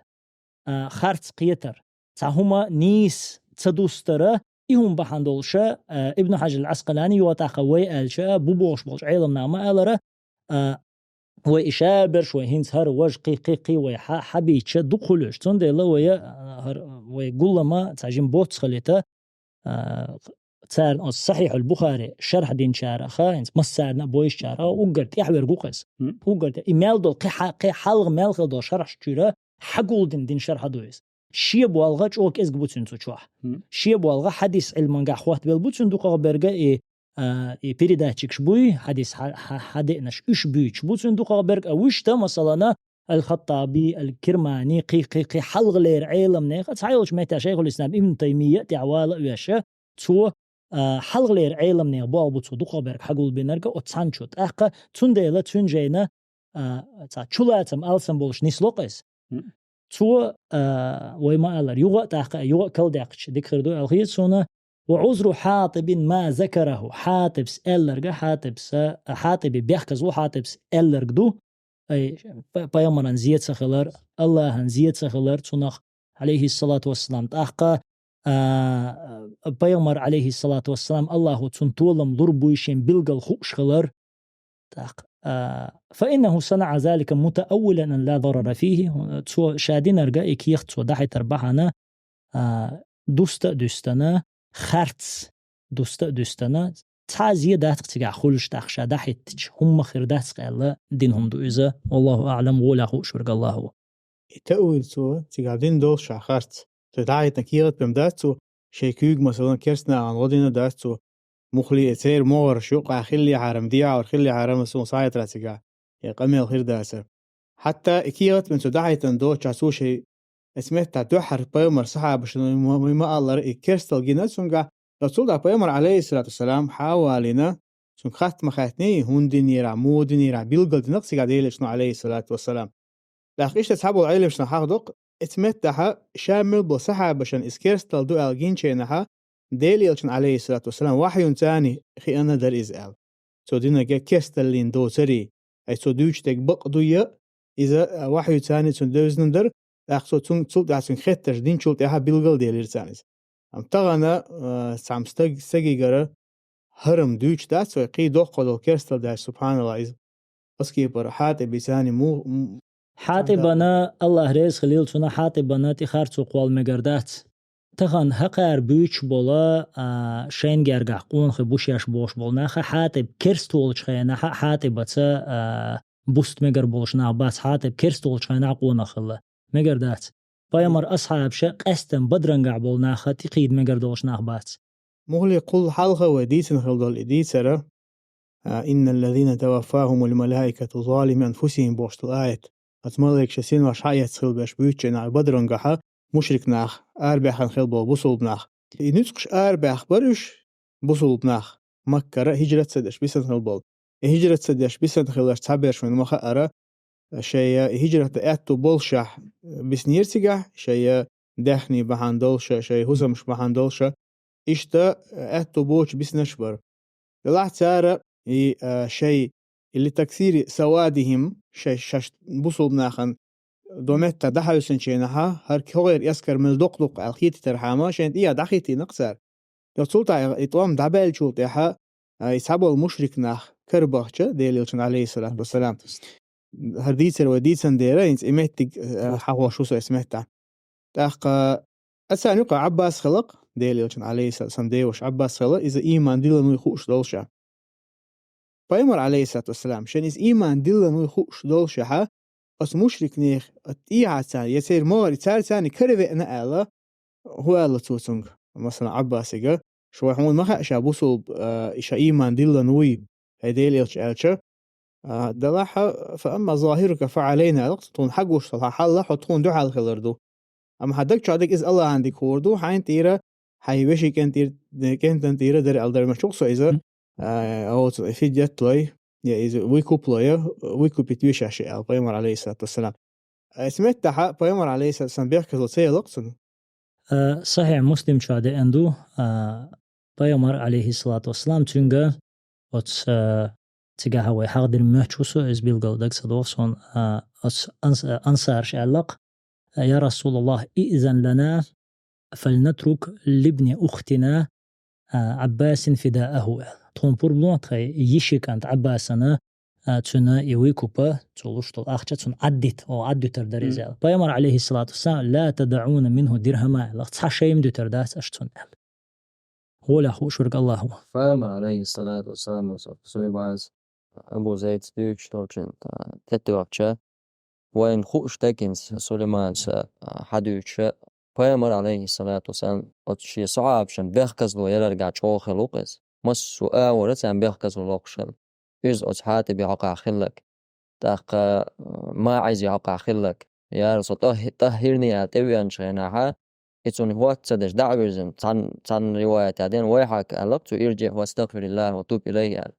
а, харц кхетар, цхьа хӀума нийса ца дустара, и хӀума бахьана долуша, а, Ибн Хьажар ал-Ӏаскъалани, юха тӀаккха вай аьлча, бу бохуш болчу Ӏеламнаха ма-аллара, а, вай и шаберш, вай хӀинца хӀара важа кхин, кхин, кхин вай хьа-, хьабийча дукха хуьлуш. Цундела вай, а, хӀара, вай гуллама цхьа жима боцца хилийта, а, царна оцу Сахьихьул Бухари шархь динчараха, хӀинца массарна а бойшучараха, уггар тӀаьхьаверг ву-кх иза. Уггар тӀе-, и мел долу, кхин хьа-, кхин хьалха мел хила долу шархьаш чуьра хьагулдина дина шархь ду иза. Шен болга чӀогӀа кӀезиг бу цуьнан цу чохь. Шен болга хьадис Ӏилмангахь хоттабелла бу цуьнан дукхагӀберг и, а, и передатчикаш буй, хьадис хьа-, хьа-, хьадеънаш уьш буьйцуш бу цуьнан дукхагӀберг, а вуьшта, масалана, Ал-Хаттаби, Ал-Кирмани, кхин, кхин, кхин хьалхалера Ӏеламнеха, цхьайолчу меттехь Шайхул-Ислам Ибн Таймия тӀаьхьавала а веш, цо, а, хьалхалера Ӏеламнех болх бу цо дукхагӀберг хьагулбинарг оцу цхьанчо. ТӀаккха цундела цуьнан жайна, а, цхьа чулацам алсам болуш нисло-кх иза. Цо, а, вай ма-аллара, юха а тӀаккха, юха а калдаьккхича дика хир ду аьлла хета суна. «Ва Ӏузру Хьатибин ма закараху». Хьатибс аьлларга, Хьатибса, а, Хьатиби бехказло Хьатибс аьлларг ду. Ай, па-, пайхамаран зе ца хилар, Аллахьан зе ца хилар цунах, алейхиссалату вассалам. ТӀаккха, а, пайхамар, алейхиссалату вассалам, Аллахьо цунна толам лур буй шен билггал хууш хилар. ТӀаккха, а, «Фа иннаху санаъа залика мутааввилан ан ла дарара фихи». Цо ша динарга и кехат цо дахьийтар бахьана, а, дуста а дуьстана, харц дуста а дуьстана, цхьа а зе дац-кх цигахь хуьлуш, тӀаккха ша дахьийтича, хӀумма хир дац-кх аьлла дина хӀума ду иза. Валлаху аълам, гӀолехь хууш верг Аллахь ву. И таъвил цо цигахь дина долуш ша харц. Цо дахьийтина кехат бен дац цо, шайн куьйга, масалан, керстанахана гӀо дина дац цо, мухли а церан могӀарш юкъахь хиллехьара-м, дехьавар хиллехьара-м, суна схьахетарехь цигахь, я къамел хир дацара. Хьатта и кехат бен цо дӀахьийтина доцучохь цо шен эцу меттехь дуьххьара пайхамар сахьабашна вай ма, вай ма аллара, и керстал гина цуьнгахь, ткъа цул тӀаьхьа пайхамар, алейхиссалату вассалам, хьа а валийна, цуьнга хатта ма хаьттиний, хӀунда динера, муха динера, билггал дина-кх цигахь Делан Элчано, алейхиссалату вассалам. ТӀаккха иштта цхьаболу Ӏеламнаха хьахдо-кх, эцу меттехь ша мел болу сахьабашна иза керстал ду аьлла гинчу хенахь, Делан Элчанна, алейхиссалату вассалам, вахьйуьнца хиъна дара иза аьлла. Цо динарг керсталлин доцарий, ай цо дуьйцуш дерг бакъ дуй, иза, а, вахьйуьнца цунна девзина дара, тӀаккха цо цунна, цул тӀаьхьа цуьнга хеттарш динчул тӀаьхьа билгал делира царна иза. Амма тахана, а, цхьана стаг-, стагигара хӀарам дуьйцуш дац вай, кхин доккха долу керстал даьлча, субханаллахӀ, иза. Оцу кепара Хьатиб царна мо-, м-, Хьатибана, Аллах реза хилийла цунна, Хьатибана тӀе харцо кхолла мегар дац. Тахана хӀокхара буьйцуш болу, а, шайн гергахь къонахий бу шаьш бохуш болу нах а, Хьатиб керста волчу хенахь а Хьатибаца, а, буста мегар болуш нах бац, Хьатиб керста волчу хенахь а къонах хилла. Мегар дац. Пайхамар асхьабаша къаьсттина Бадрангахь болу нах а тӀекхийда мегар долуш нах бац. Мухли, кхул хьалха вай дийцина хила долу и дийцар, а, «Инналлазина таваффахумул малаикату залими анфусихим» бохуш долу аят. Оцу малайкаша синош схьаэцна хила беш буьйцучу хенахь Бадрангахь мушрик нах арабаьхна хила болу бусулба нах. И нуьцкъаш арабаьхна бара уьш, бусулба нах, Маккара хӀижрат ца деш бисина хила болу. И хӀижрат ца деш бисина хиларш цхьаберш вайна ма хаьара, шайн и хӀижрат дан аьтту боллушехь биснера цигахь, шайн даьхни бахьана долуш, шайн хӀусамаш бахьана долуш, иштта аьтту боцуш биснарш бара. Делахь цара и, а, шайн, или таксири савадихим, шайн, шаьш бусулба нахана до метта дӀахьаьвсинчу хенахь, хӀара кхогӀера эскар мел доккха ду-кх аьлла хетийтархьама, шайна тӀехьа дӀахиттийна-кх цара. Ткъа цул тӀаьхьа и тӀом дӀабаьллачул тӀаьхьа, а, и цхьаболу мушрик нах карабахча, Делан Элчанна, алейхиссалату вассалам, хӀара дийцар вай дийцина дера, хӀинца и меттиг, а, хьахош ву со эцу меттехь. ТӀаккха, а, царна юкъахь Ӏаббас хилла-кх, Делан Элчанан, алейхиссалату вассалам, деваша Ӏаббас хилла, иза ийман диллина вуй хууш долуш. Пайхамар, алейхиссалату вассалам, шен иза ийман диллина вуй хууш долушехь, оцу мушрикнех тӀехьа царна, я церан могӀаре цара царна каравеана аьлла, хӀун аьлла цо цуьнга, масалан, Ӏаббасига, шу вай хьуна ма хаьа ша бусулба, а, и ша ийман диллина вуй, хӀай Делан Элча аьлча, а, делахь, фа амма захирука фа Ӏалайна аьлла-кх, тхуна хьагуш долу хьан хьал хьо тхуна дуьхьал хилар ду. Амма хьан даг чохь дерг иза Аллахьан дика хуур ду, хьайна тӀера, хьайн вешин кӀентан тӀера, кӀентан тӀера дара аьлла дара, ма чукх со иза, а, оцу фидят лой, я иза выкуп лой, выкупить вешаш аьлла, пайхамар, алейхиссалату вассалам. Эцу меттехь пайхамар, алейхиссалату вассалам, бехказло ца елла-кх цунна. А, Сахьихь Муслим чохь деана ду, а, пайхамар, алейхиссалату вассалам, цуьнга оцу, а, цигахь вай хьахдина моьттуш ву со, иза билггал дага ца догӀу суна, а, оцу анс-, ансарша аьлла-кх: «Я Расулаллах, иъзан лана, фальнатрук либни ухтина, а, Ӏаббасин фидааху», аьлла. Тхуна пурба ло тхайн йишин кӀант Ӏаббасана, а, цуьнан и выкупа, цо луш долу ахча цунна Ӏаддита, о, Ӏаддуьтур дара иза аьлла. Пайхамар, алейхиссалату вассалам: «Ла тадауна минху дирхама», аьлла, цхьа шайма дуьтур дац аша цунна аьлла. Гьолехь хууш верг Аллах ву. Пайхамар, алейхиссалату вассалам, Сулайманас Абу Зайдас дуьйцуш долчун, а, тӀетоьхча, вайна хууш дагахь Сулайманас, а, хьадуьйцуша, пайхамар, алейхиссалату вассалам, оцу шен сахьабашна бехказло яраргахь чӀогӀа хилла ву-кх иза. Массо а агӀора царна бехказло локхуш хилла. Иза оцу Хьатиби хьокъехь хилларг, тӀаккха, а, МаӀизи хьокъехь хилларг. Яра со тӀах-, тӀаххирни аьлла тӀевеанчу хенахьа, и цунна хӀотта ца деш дӀа а вирзина, цхьан-, цхьана риваятехь деана, «Вайхьака», аьлла-кх цо, «ирджиъ фастагъфириллахӀа ва туб илайхӀи», аьлла.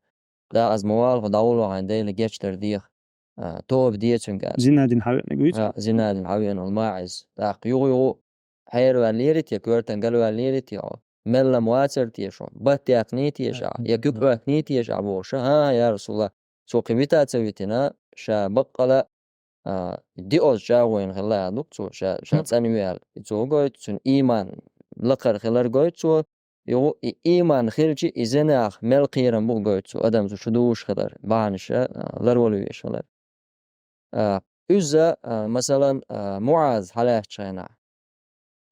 ТӀаккха иза ма валахь, дӀавуллахь, хьайн Деле гечдар деха, а, тоба де цуьнга, аьлла. Зина дина хьавеанарг вуьйцу? А, зина дина хьавеана волу МаӀиз. ТӀаккха юха-юха хьераваьллера те, коьртан галваьллера те хьо? Мелла-м вацара те шу? Батт яьккхинера те ша? Я куьг Ӏоьттинера те ша бохуш? ХӀан-хӀа, я Расулаллах. Цо кхин вита а ца витина, ша баккъала, а, диъаза чӀагӀо йина хилла аьлла ду-кх цо, ша, ша цӀанве аьлла. И цо гойту, цуьнан ийман лакхара хилар гойту цо, и, и ийман хилча, и зинах мел кхерам бу гойту цо, адам цу чу дугӀуш хилар, бахьанаш, а, ларвала везаш хилар. А, иза, а, масалан, а, МуӀаз хьалаьцначу хенахь.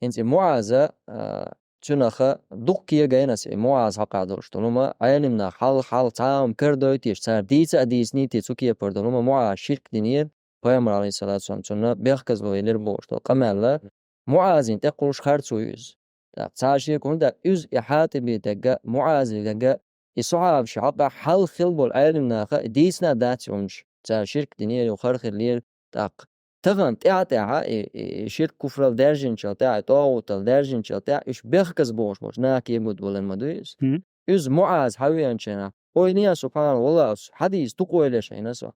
ХӀинца и МуӀаза, а, цуьнах дукха кегийна аса и МуӀаз хьокъехь долуш долу хӀума, Ӏелам нах хьал-, хьалха цхьа а хӀума карадойтуш, цара дийца а дийцинийта цу кепара долу хӀума, МуӀаз ширк динера, пайхамар, алейхиссалату вассалам, цунна бехказло елира бохуш долу къамел. МуӀазна тӀекхуьллуш харцо ю иза. ТӀаккха цхьа шеко хӀунда, иза и Хьатиби дагга, МуӀази дагга, и сахьабашна хьокъехь хьалха хилла болу Ӏелам наха и дийцина а дац и хӀуманаш. Цара ширк динера, юха хар хиллера, ТӀаккха тахана тӀаьхьа-тӀаьхьа, и, и, и ширк куфрал даьржинчул тӀаьхьа, и тӀогӀутал даьржинчул тӀаьхьа, уьш бехказбохуш болчу наха егуд валан ма дуй иза. Мгм. Иза МуӀаз хьавеанчу хенахь, ойла е, субхьаналлахӀ, валлахӀи, хьадийса дукха ойла еш Ӏийна со.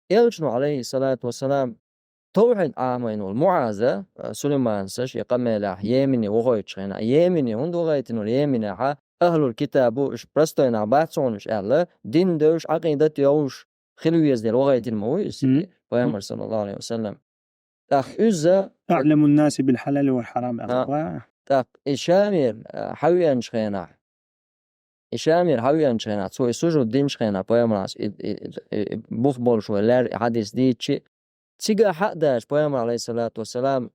Элчано, алейхиссалату вассалам, тавхьид Ӏамийна волу МуӀаза, а, Сулайманас шен къамелехь Йемене вахийтинчу хенахь, Йемене хӀунда вахийтина вара, Йеменехь ахьлул китаб бу, уьш простой нах бац хьуна уьш аьлла, дин девзаш, Ӏакъидат йовзаш хила веза дела вахийтина ма ву иза, мгм, Пайхамар, саллаллаху алейхи ва саллям. ТӀаккха иза أعلم الناس بالحلال والحرام, а, аьлла. ТӀаккха и Шамера, а, хьавеанчу хенахь, и Шамера хьавеанчу хенахь, цо и сужуд динчу хенахь, Пайхамарас и, и, и, и бух болуш вай лаьрра и хьадис дийцича, цигахь хьа а даьлча, Пайхамар, алейхиссалату вассалам,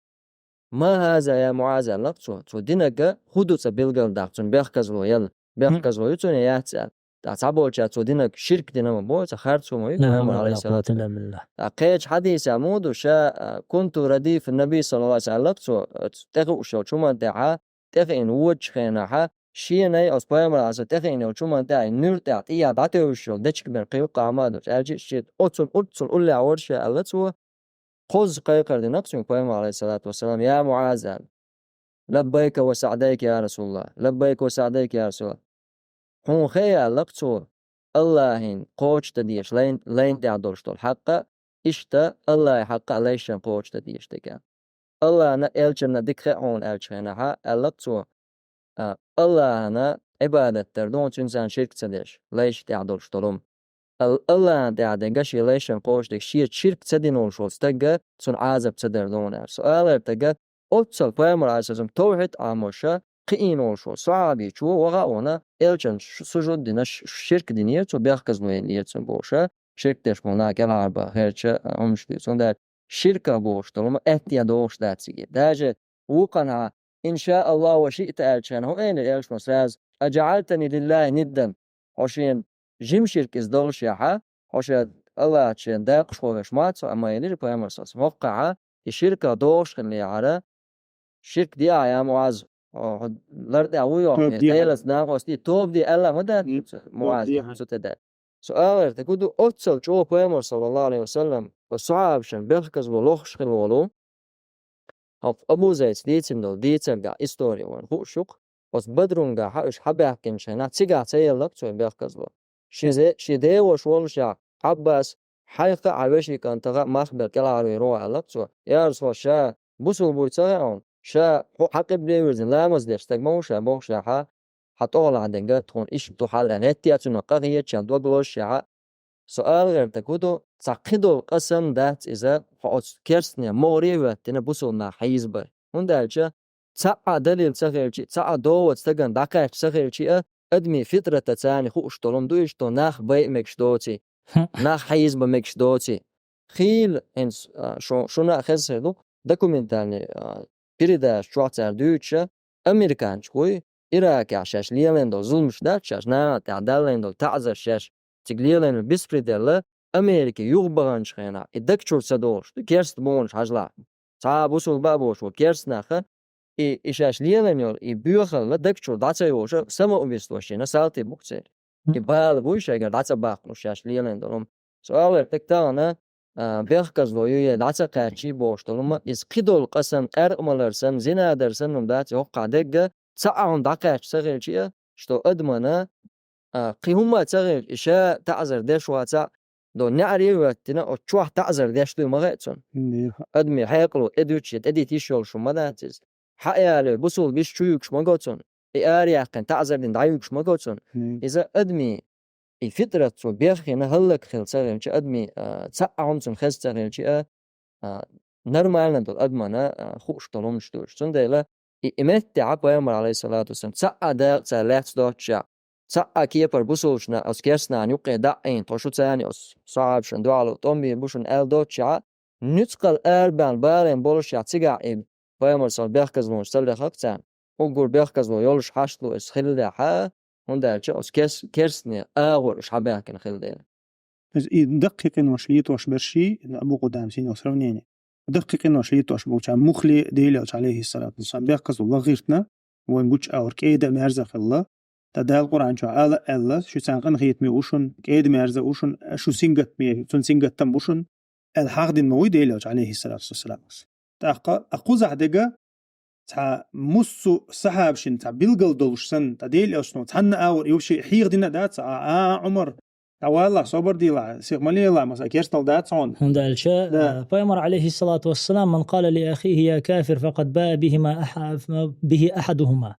«Ма хаза, я МуӀаз», аьлла-кх цо. Цо динарг хӀун ду цкъа билгалдаккха, цунна бехказло яла. Бехказло ю цунна, яц аьлла. ТӀаккха цхьаболчара цо динарг ширк дина ма боху, цхьа харцо ма ю, Пайхамар, алейхиссалату вассалам. ТӀаккха кхечу хьадисехь муха ду, ша, а, «Кунту радифа Наби, саллаллаху алейхи ва саллям», аьлла-кх цо, оцу тӀехуучу хӀуманна тӀехь, тӀехиъна воьдучу хенахь, шена а, оцу Пайхамаран Ӏаса тӀехиъначу хӀуманна тӀехь, и нуьр тӀехь тӀехьа дӀатевжаш йолу дечиг бен кхин юккъехь ма а долуш, аьлча а шен оццул, оццул уллехь вара ша, аьлла цо, кхозза кхайкхар дина-кх цуьнга Пайхамар, алейхиссалату вассалам: «Я МуӀаз», аьлла, «Лаббайка ва саъдайка, я Расулаллах, лаббайка ва саъдайка, я Расулаллах». Хьуна хаа, аьлла-кх цо, Аллахьан кхочушдан дезаш лайн, лайн тӀехь долуш долу хьакъ, иштта Аллахьан хьакъ а лайшна кхочушдан дезаш дерг, аьлла. Аллахьна, элчанна дика хаьа хьуна аьллачу хенахь, аьлла-кх цо, а, Аллахьна Ӏибадат дар ду хьуна, цуьнца ширк ца деш, лайшна тӀехь долуш долу хӀума. Ал-, Аллахьна тӀехь дерг, шен лайшна кхочушдерг, шен ширк ца дина волуш волу стаг, цунна Ӏазап ца дар ду хьуна, аьлла. Со алар тага, оццул Пайхамар, алейхиссалам, тавхьид Ӏамош кхиийна волуш волу сахьабичо ваха а вахана, элчанна ш-, сужуд дина, ш-, ширк динера цо, бехказло еллера цунна бохуш, ширк деш болу нах кӀелхьарбан херча, а, хӀуманаш дуьйцу. ХӀунда аьлча ширках бохуш долу хӀума аьттехьа догӀуш дац цига. Даже вукханхьа, «Ин ша Аллаху ва шиъта», аьллачу хенахь, хӀун элира элчано сразу: «Аджаъалтани лиллахи ниддан». Хьо шена жима ширк иза доллушехь, хьо ша Аллахьца шена дакъашхо веш ма вац хьо, амма элира Пайхамар, саллаллаху алейхи ва саллям. ХӀоккхахь и ширках догӀуш хиллехьара, ширк де ахь, я МуӀаз, хьо, хьо лар тӀехь ву йоху, тоба де, Делаца накъостий, тоба де аьлла ма дац, м, МуӀаз, тоба де, цу тӀе дац. Со алар тага хӀун ду, оццул чӀогӀа Пайхамар, саллаллаху алейхи ва саллям, ва сахьабашна бехказло лохуш хилла волу, хӀокху Абу Зайдс дийцина долу дийцаргахь истори вайна хууш ю-кх, оцу Бадрунгахь уьш хьабаьхкинчу хенахь, цигахь ца елла-кх цо бехказло. Шен зе-, шен деваша воллушехь, Ӏаббас, хьайх а, хьан вешин кӀантах а мах бер кӀелхьарвийр ву аьлла-кх цо. Я Расулаллах, ша бусулба вуй ца хаьа хьуна, ша хьо хьан къибле вирзина ламаз деш стаг ма ву ша бохушехь, хьан тӀехула дерг тхуна иштта ду хьал аьлла, хӀетте а цунах къа хеташ, дог лозушехь, со ала гӀертарг хӀун ду, цхьа кхидолу къасам дац иза, хьо оцу керстне могӀаре а хӀоьттина, бусулба нах хьийзабар. ХӀунда аьлча цхьа а далил ца хилчи, цхьа а догӀа стагана дӀакхаьчча ца хилчи а, адамийн фитратаца хууш долу хӀума ду иштта, нах байа мегаш доций, нах хьийзабан мегаш доций. Хийла хӀинца, а, шу-, шуна а хезна хир ду, документальный, а, передача чохь цара дуьйцуша, американчу хуй, Иракехь шаьш лелийна долу зуламаш дац, шаьш нахана тӀехь даллийна долу таӀзар, шаьш цига лелийна беспредел а, Америка юха баханчу хенахь, и дагчуьра ца долуш ду, керста бохуш хьажалахь. Цхьа а бусулба а бохуш бу керста нах а, и, и шаьш лелийна йолу и боьхалла дагчуьра дӀа ца йолуш, самоубийство йина салтий бу-кх церан. И бала буй шайгара дӀа ца баккхалуш шаьш лелийна долу хӀума. Со ала гӀертарг тахана, а, бехказло ю е дӀа ца кхаьччий бохуш долу хӀума, иза кхидолу къа санна, къаьркъа малар санна, зина дар санна хӀума дац, хӀоккхахь дерг а, цхьа а хӀума дӀакхаьчча ца хилчи а, что адамана, а, кхин хӀумма а ца хилча, и ша таӀзар деш вацахь, до неӀаре а хӀоьттина, оцу чохь таӀзар деш дуй ма хаьа цунна. Дера. Адамийн хьекъало тӀедуьтуш я тӀедита йиш йолуш хӀума ма дац иза. Хьа а ялой, бусулба йиш чу юьгуш ма го цунна. И араяьккхина таӀзар дина дӀаюьгуш ма го цунна. Мгм. Иза адамийн и фитрат цо беххина, хӀаллакьхилла ца хилча, адамийн, а, цхьа а хӀума цунна хеза ца хилча, а, а, нормально долу адамана, а, хууш долу хӀуманаш ду уьш. Цундела и, и меттехь Пайхамар, алейхиссалату вассалам, цхьа а дакъа цара лаьцна доццушехь, цхьа а кепара бусулбанашна оцу керстанашна юккъе дӀа а Ӏийна, тхо шу царна оцу сахьабашна дуьхьал тӀом бийр бу шуна аьлла доццушехь, нуьцкъала арабаьхна балийна боллушехь, цигахь и Пайхамар, саллаллаху алейхи ва саллям, бехказлонаш ца лехна-кх царна. Уггар бехказло йолуш хьашт ло иза хиллехь, хӀунда аьлча оцу кес-, керстане агӀор уьш хьабаьхкина хилла дела. Иза и даккхий къинош летош берш, Абу Къудамас йина сравнение. Даккхий къинош летош болчарна муха ле Дела Элча, алейхиссалату вассалам, бехказло лаха гӀиртина, вайн гучу агӀор кӀеда а, маьрза а хилла. Ткъа Дала Къуръан чохь ала а аьлла, шу царна къинхетаме ву шуна, кӀеда, маьрза а ву шуна, шу сингаттаме, цунна сингаттам бу шуна. аьлла хьахдина ма вуй Делан элча, алейхиссалату вассалам. ТӀаккха а кхузахь дега цхьа муссу сахьабашна цхьа билгал долуш санна, ткъа Делан элчано цхьанна агӀор и вообще хьехадина а дац, а, а, Ӏумар, дӀавалахь, собар делахь, сих ма лелахь, масала, керстал дац хьуна. ХӀунда аьлча, Да. а, пайхамар, алейхиссалату вассалам: «Ман къала ли ахихи я кафир, факъад баа бихима аха-, бихи ахадухума».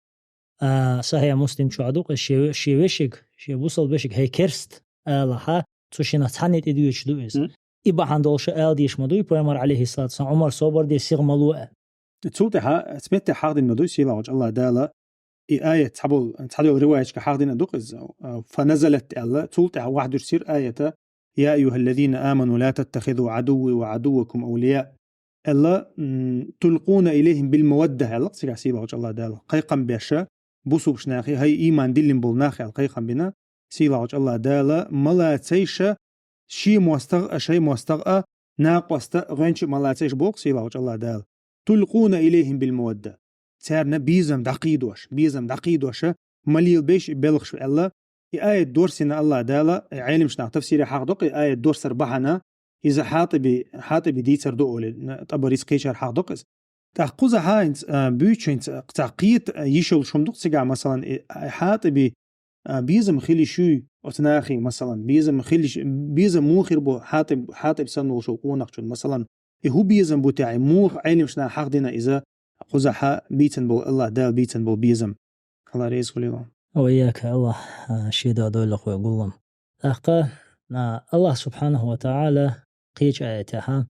А, Сахьихь Муслим чохь ду, шен, шен вешиг, шен бусалба вешиг: «ХӀей керст», алахьа, цу шинах цхьанна тӀе доьдуш ду иза. Мгм. И бахьана долуш ала дезаш ма дуй, пайхамар, алейхиссалату вассалам, Ӏумар, собар де, сих ма ло аьлла. Цул тӀаьхьа, цу меттехь хьахдина ма дуй, сийлахьчу Аллах Дала, и аят цхьаболу, цхьадолу риваяташка хьахдина а ду-кх иза, а, «фаназалат» аьлла, цул тӀаьхьа вахьдуьрсира аята: «Я айюхаллазина аману, ла таттахизу адувви ва адуввакум авлия», аьлла, м, «тулкъуна илейхим бил мавадда», аьлла-кх цигахь сийлахьчу Аллах Дала, кхайкхам беш, бусулбачу нахе: «ХӀай, ийман диллина болу нах», аьлла кхайкхам бина сийлахьчу Аллах Дала, ма лацайша шен мостагӀа а, шайн мостагӀа а, накъоста а гӀоьнча а ма лацайша боху сийлахьчу Аллах Дала. «Тулкъуна илейхим бил мавадда». Царна безам дӀакхийдош, безам дӀакхийдоша, ма лелабейша и белхаш аьлла, и аят дорсина Аллах Дала, и Ӏелимаш нах тафсире хьахдо-кх и аят дорсар бахьана, иза Хьатиби, Хьатиби дийцар ду олий, ТӀабарис кхечара хьахдо-кх иза. ТӀаккха кхузахьа хӀинца, а, буьйцу хӀинца цхьа кхета, а, йиш йолуш хӀума ду-кх цигахь, масалан, и, а, Хьатиби, а, безам хила йиш юй оцу нахе, масалан, безам хила йиш, безам муха хир бу Хьатиб, Хьатиб санна волчу къонахчун, масалан, и хӀун безам бу техьа, и муха Ӏелимаш наха хьахдина иза, кхузахьа бийцина болу Аллах Дала бийцина болу безам. Аллах реза хуьлийла. Ва ийяка, Аллах, а, шен дуьхьа дойла вай гулам. ТӀаккха, а, Аллах субхьанаху ва тагӀала кхечу аятехьа: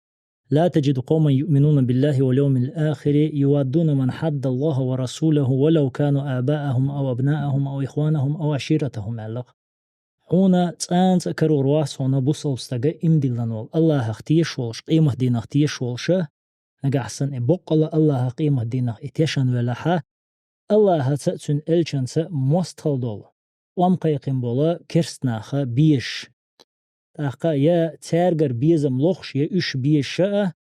«Ла таджиду къавман юъминуна биллахи вал йовмил ахири юваддуна ман хьадда Аллаха ва расулаху валав кану абаахум ав абнаахум ав ихванахум ав аширатахум», аьлла-кх. Хьуна цкъа а карор вац хьуна бусалба стага иман диллина волу, Аллахах тешаш волуш, къематдийнах тешаш волуша, нагахь санна и боккъала Аллахах, къематдийнах и тешна велахьа, Аллахаца а, цуьнан элчанца а мостагӀалла долу, тӀом кхайкхина болу керст наха безаш. ТӀаккха я цаьргара безам лохуш, я уьш безаша а,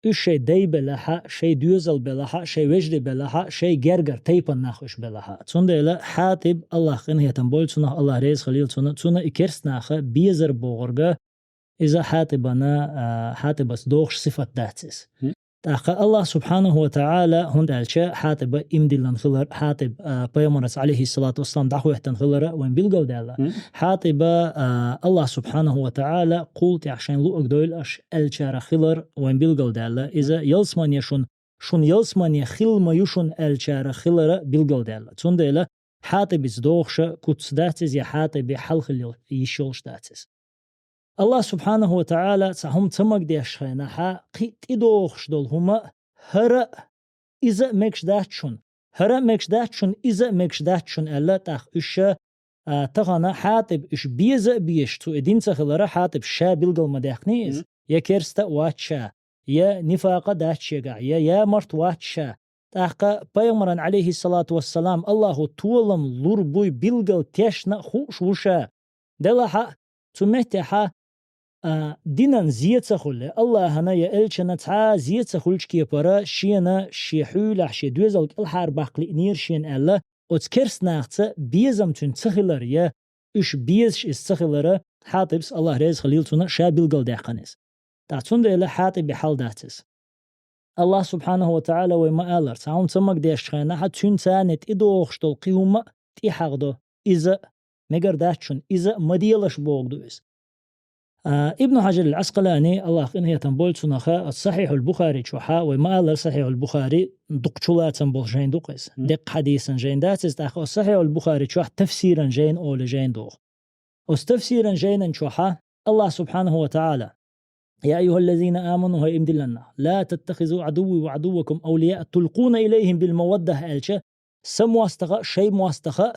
уьш шайн дай белахьа, шайн доьзал белахьа, шайн вежарий белахьа, шайн гергара тайпана нах уьш белахьа. Цундела Хьатиб, Аллах къинхетам бойла цунах, Аллах реза хуьлийла цунна, цунна и керст наха безар бохург, иза Хьатибана, а, Хьатибаца догӀуш сифат дац иза. ТӀаккха Аллах субхьанаху ва тагӀала, хӀунда аьлча Хьатиба иман диллина хилар, Хьатиб, а, пайхамарца, алейхиссалату вассалам, дӀахӀоьттина хилара вайн билгалдаьлла. Хьатиба, а, Аллах субхьанаху ва тагӀала кхул тӀехь шайн луъаг дойла аша аьллачарах хилар вайн билгалдаьлла. Иза ялсамане шун, шун ялсамане хила ма ю шун аьллачарах хилара билгалдаьлла. Цундела Хьатибица догӀуша куц дац иза, я Хьатиби хьал хила йиш йолуш дац иза. Аллах субхьанаху ва тагӀала цхьа хӀума ца магадеш хенахьа, кхин а тӀедогӀуш долу хӀума а, хӀара а, иза а мегаш дац шуна, хӀара а мегаш дац шуна, иза а мегаш дац шуна аьлла, тӀаккха уьш, а, тахана Хьатиб уьш беза а безаш, цу и дин ца хилара Хьатиб ша билгал ма даьккхиний иза, я керста а вац ша, я нифакъа дац шегахь, я ямарт вац ша. ТӀаккха пайхамаран, алейхиссалату вассалам, Аллахо толам лур буй билгал тешна а хууш ву ша. Делахьа, цу меттехьа, а, динан зе ца хуьлу, Аллахьана я элчана цхьа а зе ца хуьлучу кепара шена шен хьуьйлахь шен доьзал кӀелхьарбаккха лиънера шена аьлла, оцу керст нахаца безам цуьнан ца хилар я уьш безаш иза ца хилара Хьатибс, Аллах реза хуьлийла цунна, ша билгалдаьккхина иза. ТӀаккха цундела Хьатиби хьал дац иза. Аллах субхьанаху ва тагӀала вай ма аллара, цхьа хӀума ца магадеш хенахьа, цуьнан царна тӀедогӀуш долу кхин хӀума а тӀехьагӀдо. Иза а мегар дац шуна, иза а ма делаш боху ду иза. А, Ибн Хьаджар ал-Ӏаскъалани, Аллах къинхетам бойла цунах, оцу Сахьихьул Бухари чохьа, вай ма аллара, Сахьихьул Бухари дукха чулацам болу жайн ду-кх иза. Деккха хьадисан жайн дац иза, тӀаккха оцу Сахьихьул Бухари чохь тафсиран жайн олу жайн доху. Оцу тафсиран жайнан чохьа Аллах субхьанаху ва тагӀала: «Я айюхаллазина аману», хӀай иман диллина нах, «ла таттахизу адувви ва адуввакум авлияа тулкъуна илайхим бил мавадда», аьлча, сан мостагӀа а, шайн мостагӀа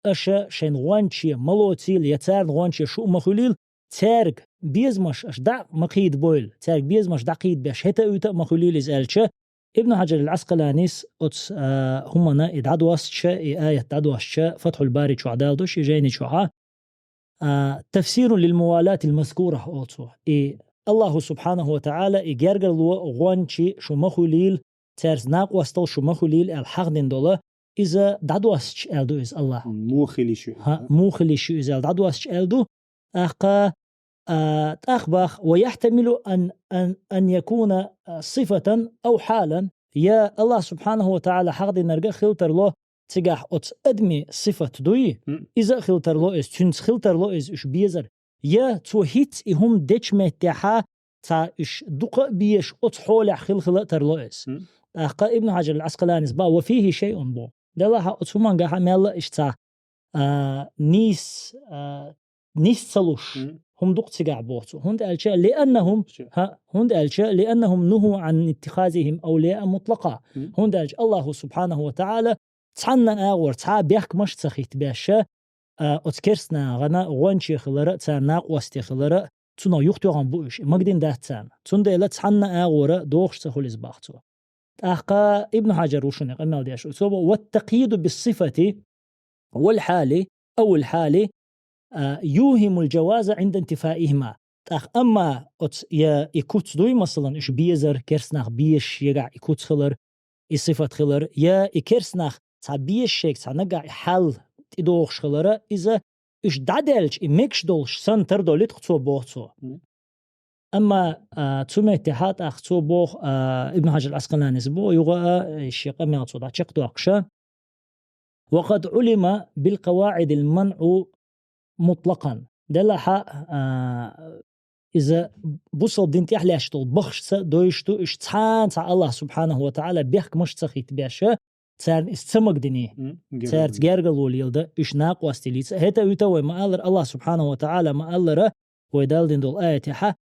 а аша шайн гӀонче ма лоцийла, я царна гӀонче шу а ма хуьлийла, цаьрга безамаш аша дӀа а ма кхийдабойла, цаьрга безамаш дӀакхийдабеш хӀета а, уьта а ма хуьлийла иза аьлча, Ибн Хьаджар ал-Ӏаскъаланис оцу, а, хӀумана и дӀадоссача, и аят дӀадоссача, Фатхьул Бари чохь далдуш, и жайни чохьа, а, «тафсирун лил мувалатил мазкура» олу цо. И Аллаху субхьанаху ва тагӀала и гергарло гӀончи шу ма хуьлийла, цаьрца накъостал шу ма хуьлийла аьлла хьахдина долу, иза дӀадоссача аьлла ду иза Аллаху. Муха хила йиш ю? ХӀаъ, муха хила йиш ю иза аьлла дӀадоссача аьлла ду. ТӀаккха А, тӀаккха бах, ويحتمل أن أن أن يكون صفة أو حالا. Я Аллах субхьанаху ва таӀала хьахдинарга хилтарло цигахь оцу адамийн сифат дуй, иза а хилтарло иза, цуьнца хилтарло иза уьш безар. Я цо хӀинца и хӀума дечу меттехьа цхьа уьш дукха а безаш оцу хьолехь хила хила а тарло иза. ТӀаккха Ибн Хьаджар ал-Ӏаскъаланис бах, وفيه شيء бу. Делахь оцу хӀумангахьа мелла а иштта цхьа, а, нийс, а, нийс ца луш хӀума дукха цигахь боху цо. ХӀунда аьлча, لأنهم, хӀа, хӀунда аьлча, لأنهم نهوا عن اتخاذهم أولياء مطلقا. ХӀунда аьлча Аллаху субхьанаху ва таӀала цхьанна агӀор цхьа бехкамаш ца хитта беш, а, оцу керстанахана гӀонче хилара, царна накъосте хилара, цунах юхатоьхна бу уьш, и магадина дац царна. Цундела цхьанна агӀора дохуш ца хуьлу иза бах цо. ТӀаккха Ибн Хьаджар ву шуна къамел деш, цо бо: والتقييد بالصفة والحال أو الحال, а, يوهم الجواز عند انتفائهما. ТӀаккха амма оцу я и куц дуй, масалан, уьш безар, керстанах безаш шегахь и куц хилар, и сифат хилар, я и керстанах цхьа безаш шега цхьа нагахь и хьал тӀедогӀуш хилара, иза уьш дӀадаьлча, и мегаш долуш санна тардолуьйту цо боху цо. Амма, а, цу меттехьа тӀаккха цо боху, а, Ибн Хьаджар ал-Ӏаскъаланис бо, юха а, э, шен къамел цо дӀа чекхдоккхуша: وقد علم بالقواعد المنع مطلقا. Делахь а, иза бусалба дин тӀехь лаьтташ долу бахашца дойуш ду, уьш цхьана цхьа Аллах субхьанаху ва таӀала бехкамаш ца хитта беш, царна иза ца магадиний, цаьрца гергарло леладан, уьш накъосталлица. ХӀета а вуьту вай ма-аллара, Аллах субхьанаху ва таӀала ма-аллара, вай Далла дина долу аятехьа,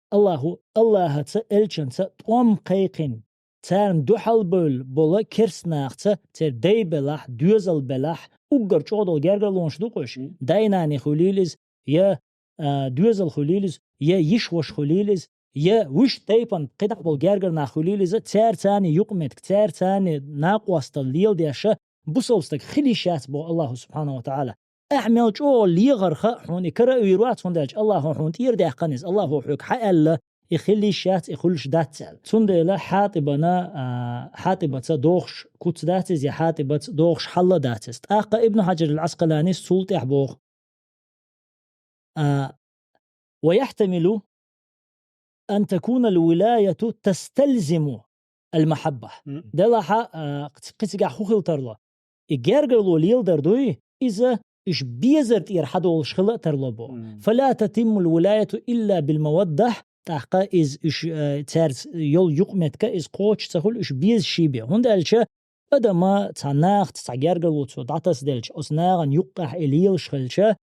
Аллаху, Аллахаца, элчанца тӀом кхайкхина, царна дуьхьал бевлла болу керстанахца, церан дай белахь, доьзал белахь, уггар чӀогӀа долу гергарлонаш ду-кх уьш. Дай-наний хуьлийла иза, я, а, доьзал хуьлийла иза, я йиша-ваша хуьлийла иза, я вуьшта тайпана кхидӀа болу гергара нах хуьлийла иза, цаьрца юкъаметтиг, цаьрца накъосталла леладеш, бусалба стаг хила йиш яц боху Аллаху субхьанаху ва таӀала. Ахь мел чӀогӀа лехарх а хьуна и кара а вийр вац, хӀунда аьлча Аллахо хьуна тӀера даьккхина иза, Аллахо хьоьга хьаьлла, и хила йиш яц, и хуьлуш дац аьлла. Цундела Хьатибана, а, Хьатибаца дохуш куц дац иза, я Хьатибаца дохуш хьал а дац иза. ТӀаккха Ибн Хьаджар ал-Ӏаскъаланис цул тӀаьхьа боху: а, ويحتمل أن تكون الولاية تستلزم المحبة. Делахь а, кхи-, кхин цигахь хӀун хила тарло? И гергарло леладар дуй, иза уьш безар тӀера хьадолуш хила а тарло бо. فلا تتم الولاية إلا بالمودة, тӀаккха иза уьш, э, цаьрца йолу юкъаметтиг иза кхочуш ца хуьлу уьш безаш бен. ХӀунда аьлча адама цхьа нахаца цхьа гергарло цо дӀатасаделча, оцу нахана юккъехь и лелаш хилча,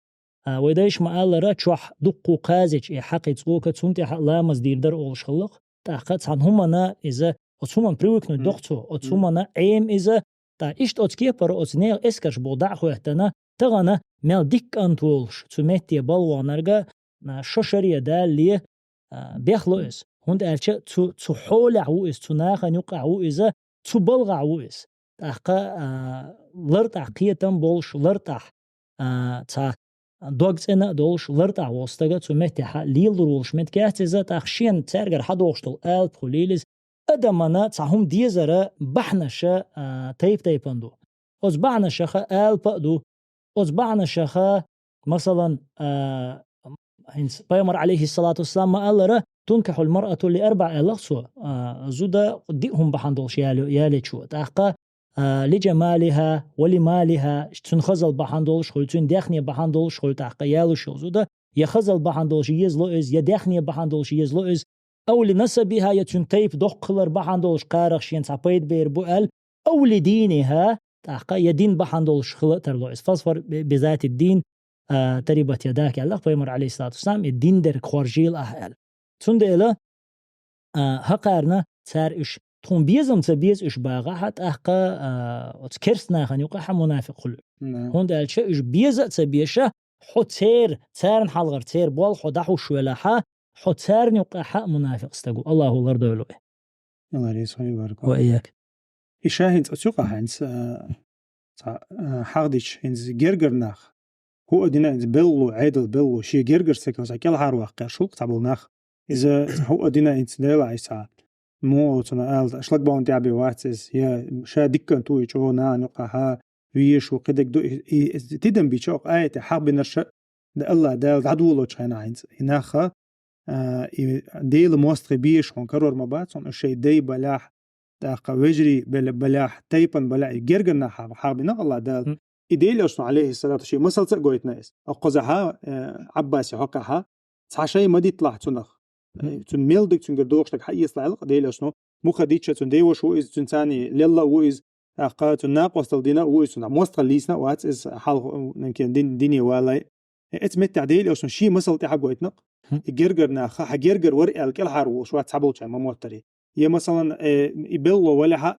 а, вай дайша ма-аллара, чохь дуккха кхазича и хьакхи цкъока, цунна тӀехь а ламаз дийр дара олуш хилла-кх. ТӀаккха цхьана хӀумана иза, оцу хӀуманна привыкнуть доккху цо, оцу хӀуманна Ӏема иза, тӀаккха иштта оцу кепара оцу нехан эскарш боху дӀа а хӀоьттина, тахана мел дика кӀант волуш, цу метте балха вахнарг, а, шо шаре далале, а, бехло иза. ХӀунда аьлча цу, цу хьолехь ву иза, цу нахана юккъехь ву иза, цу балхахь ву иза. ТӀаккха, а, лартӀахь кхетам болуш, лартӀахь, а, цхьа дог цӀена а долуш, лартӀахь волу стага цу меттехь лелалур волуш меттиг яц иза, тӀаккха шена цаьргара хьадохуш долу алапа хуьлийла иза. Адамана цхьа хӀума дезара бахьанаша, а, тайп-тайпана ду. Оцу бахьанашаха алапа а ду. Оцу бахьанашаха, масалан, а, хӀинца пайхамар, алейхиссалату вассалам, ма-аллара: «تنكح المرأة لأربع», аьлла-кх цо, а, зуда диъ хӀума бахьана долуш яле-, ялечо. ТӀаккха, а, «لجمالها ولمالها», цуьнан хазал бахьана долуш хуьлу, цуьнан даьхни бахьана долуш хуьлу тӀаккха ялуш йолу зуда, я хазал бахьана долуш езало иза, я даьхни бахьана долуш езало иза, «أو لنسبها», я цуьнан тайпа доккха хилар бахьана долуш кхарах шена цхьа пайда бер бу аьлла, «أو لدينها», тӀаккха я дин бахьана долуш хила а тарло иза. «فاظفر ب-, بذات الدين», а, «تربت يداك», аьлла-кх пайхамар, алейхиссалату вассалам, и дин дерг хоржийла ахь аьлла. Цундела, а, хӀокхарна цара уьш тхуна безам ца беза уьш багӀахьа, тӀаккха, а, оцу керстанахана юкъахьа мунафикъ хуьлу. ХӀунда аьлча уьш беза а ца беза, хьо церан, царна хьалхара церан болх хьо дӀахьуш велахьа, хьо царна юкъахьа мунафикъ стаг ву. Аллахо лардойла вай. Аллах реза хуьлда, баркалла. Ва ийяк. И ша хӀинца оцу юкъахь хӀинца, а, цхьа, а, хьахдича, хӀинца гергара нах. ХӀуъа дина хӀинца белло, Ӏедал белло, шен гергара стаг цхьа кӀелхьарваккха шул цхьаболу нах. Иза цхьа хӀуъа дина хӀинца Делахь иза цхьа. Муха оцунах ала, шлагбаум тӀехь бен вац иза, я ша дика кӀант ву, и чӀогӀа нахана юкъахьа везаш ву, кхидерг ду, и, и, и тидам бича оха аятехь хьахбинарш а, да Аллах Дала дӀадолалучу хенахь хӀинца и нах, а, и Делан мостагӀий безаш хьуна карор ма бац хьуна, шайн дай балахь, тӀаккха вежарий бала-, балахь, тайпана балахь, и гергара нах хьа-, хьахбина Аллах Дала. Хм. И Делан Элчано, алейхиссалату, шен масалца а гойтина иза. Оцу кхузахьа, э, Ӏаббасе хьокхахьа, цхьа шай ма дитталахь цунах. Хм. Э, цуьнан мел дерг цуьнгара догӀуш дерг хьаэцалахь, аьлла Делан Элчано. Муха дийцича, цуьнан деваша ву иза, цуьнан царний лелла а ву иза, тӀаккха цуьнан накъосталла дина а ву иза, цуьнан мостагӀалла лийцина а вац иза, хьалха, м, дин-, дине валай. Э, эцу меттехь Делан Элчано шен масал тӀехь а гойтина-кх. Хм. И гергара нах, хьан гергара вара аьлла кӀелхьара волуш вац цхьаболчарна ма моттарий. Я, масалан, э, и белхало валахь а,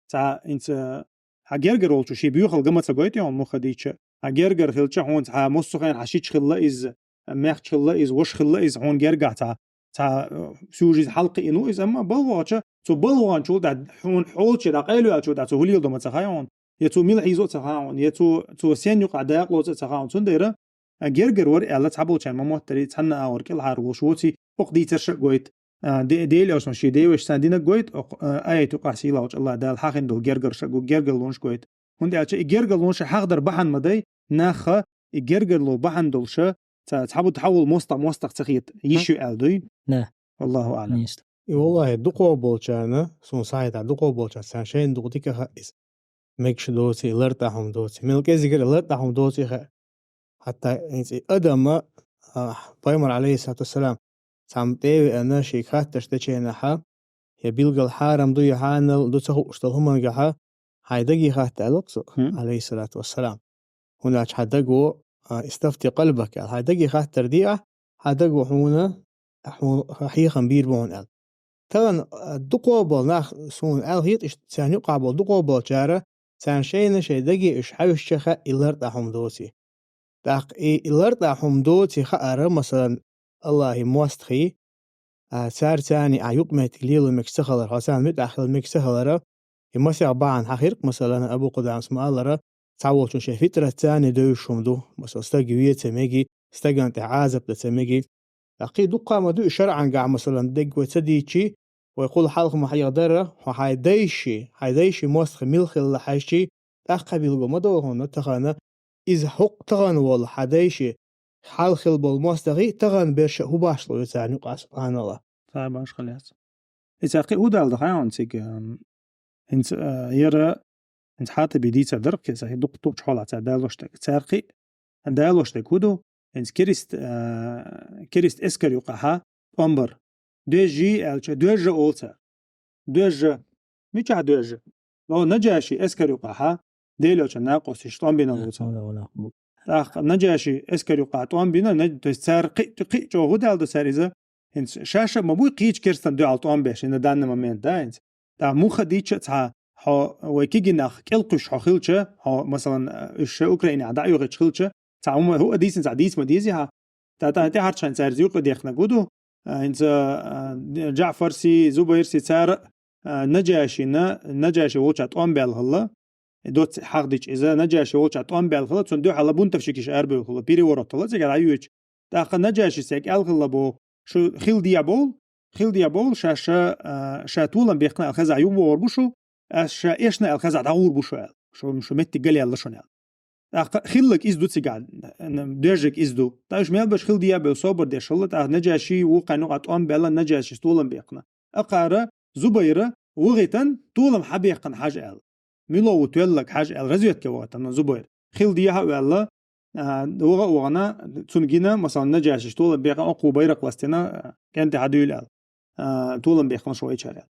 цхьа хӀинца хьан гергара волчо шен боьхалла ган ма ца гойту хьуна, муха дийцича. Хьан гергара хилча хьуна цхьа массо а хенахь хьан шича хилла иза, маьхча хилла иза, ваша хилла иза, хьуна гергахь цхьа, цхьа, э, всю жизнь хьалакхиъна ву иза, амма балха вахча, цу балха ваханчул тӀаьхьа хьуна хьолчу дӀакъайлаваьллачул тӀаьхьа цо хӀун леладо ма ца хаьа хьуна. Я цо мила хьийзо а ца хаьа хьуна, я цо, цо сен юкъахь дакъалоцу а ца хаьа хьуна. Цундела а, гергара вара аьлла цхьаболчарна ма моттарий, цхьанна агӀор кӀелхьара волуш воций, оцу дийцарш а гойту. А, Де-, Делан Элчано шен деваша царна динарг гойту, оцу, а, аят юкъахь сийлахьчу Аллах Дала хьахийна долу гергара шаг, гергарлонаш гойту. ХӀунда аьлча и гергарлонаш хьахдар бахьана ма дай, наха и гергарло бахьана долуша, ца-, цхьаболу хьан волу мостагӀа мостагӀа ца хета, йиш ю аьлла дуй? Да. Валлаху аӀлам. Иштта. И валлахӀи дукхо болчарна, суна схьахетахь дукхо болчарна, царна шайна дукха дика хаьа иза. Мегаш доций, лартӀахь хӀума доций. Мел кӀезигара лартӀахь хӀума доций хаьа. Хьатта хӀинца и адама, а, пайхамар, алейхиссалату вассалам, цхьамма тӀе а веана, шега хаттарш дечу хенахьа, я билггал хьарам ду, я хьанал ду ца хууш долу хӀумангахьа, хьайн даге хатта аьлла цо, Хм. алейхиссалату вассалам. ХӀунда аьлча хьан даго, а, истафти къалбак аьлла. Хьайн даге хаттар де ахь, хьан даго хьуна, хьуна хьехам бийр бу хьуна аьлла. Тахана, а, дукхо болу нах суна аьлла хета, иштта царна юкъахь болу дукхо болчара, царна шайна шайн даге уьш хьаьвсича хаьа и лартӀахь хӀума доций. ТӀаккха и, и лартӀахь хӀума доций хаара, масалан, Аллахьи мостагӀий, а, цара царний ахь юкъаметтиг лело мегаш ца хилар, хьо царна муьтӀахь хила мегаш ца хилара, и масех бахьана хьахийра-кх, масалан, Абу Къудамас ма-аллара, цхьаволчун шен фитрат царний девзаш хӀума ду, масалан, стаг вен ца меги, стагана тӀехь Ӏазап дан ца меги. ТӀаккха кхин дуккха а ма ду и шарӀангахь, масалан, дерг вай ца дийцчи, вай кхул хьалха ма хьехадара, хьо хьайн дайши, хьайн дайши мостагӀий мила хилла хьаьжчи, тӀаккха билгал ма до хьуна тахана, иза хӀокху тахана волу хьан дайши хьалха хилла болу мостагӀий тахана берш а хӀун башхало ю царна юкъахь, субханаллах. Цара башхалла яц. Иза кхин хӀун далла ду хаьа хьуна цига, ам, хӀинца, а, яра, хӀинца Хьатаби дийцар дара-кх иза, дукха тухучу хьолахь цара далош дерг. Цара кхин а далош дерг хӀун ду? ХӀинца керист, а, керист эскар юкъахьа тӀом бар. Доьжжий аьлча, доьжжа олу цара. Доьжжа. Мичахь доьжжа? О, Наджаши эскар юкъахьа, Делан Элчан накъосташ тӀом бина ву цара. ТӀаккха Наджаши эскар юкъахь тӀом бина, на-, то есть цара кхин, кхин а чӀогӀа хӀун далла ду цара иза? ХӀинца шаьш а ма буй кхечу керстанна дуьхьал тӀом беш, и на данный момент, да, хӀинца. ТӀаккха муха дийча а цхьа, хьо вай кегий нах кӀелхуьйсуш хьо хилча, хьо, масалан, уьш ша Украинехь дӀа а юьхуьйтуш хилча, цхьа хӀума хӀу а дийцина, цхьа дийца ма дезий хьан? ТӀа-, тӀа-, тӀаьхьарчу хьайн цаьрца юкъа дехнарг хӀун ду? А, хӀинца, а, Джаъфарси, Зубайрси цара, а, Наджашина, Наджаши волчохь тӀом баьлла хилла. И доцца хьахдича иза, Наджаши волчохь тӀом баьлла хилла, цунна дуьхьал бунтовщикаш арабевлла хилла, переворот хилла, цигахь дӀайоьдуш. ТӀаккха Наджашис цаьрга аьлла хилла боху, шу хила дехьа бовла, хила дехьа бовла, ша, ша, а, ша толам беккхина аьлла хезахь юхабогӀур бу шу, ас ша эшна аьлла хезахь дӀагӀур бу шу аьлла. Шу, шу меттиг галъяьлла шуна аьлла. ТӀаккха хилларг иза ду цигахь, н-, н-, доьжнарг иза ду. ТӀаккха уьш мел беш хила дехьа бевлла собар деш хилла, тӀаккха Наджаши вукхарна юкъахь тӀом баьлла, Наджашис толам беккхина. Акхара Зубайра вахийтина толам хьабеккхина хьажа аьлла. Мила ву тоьлларг хьажа аьлла, разведке вахийтина Зубайр. Хила дехьа а ваьлла, а, ваха а вахана, цунна гина, масалан, Наджашис толам беккхина, оцу байракх ластина, а, кӀентий хьадуьйла аьлла. А, толам беккхина шу вайчара аьлла.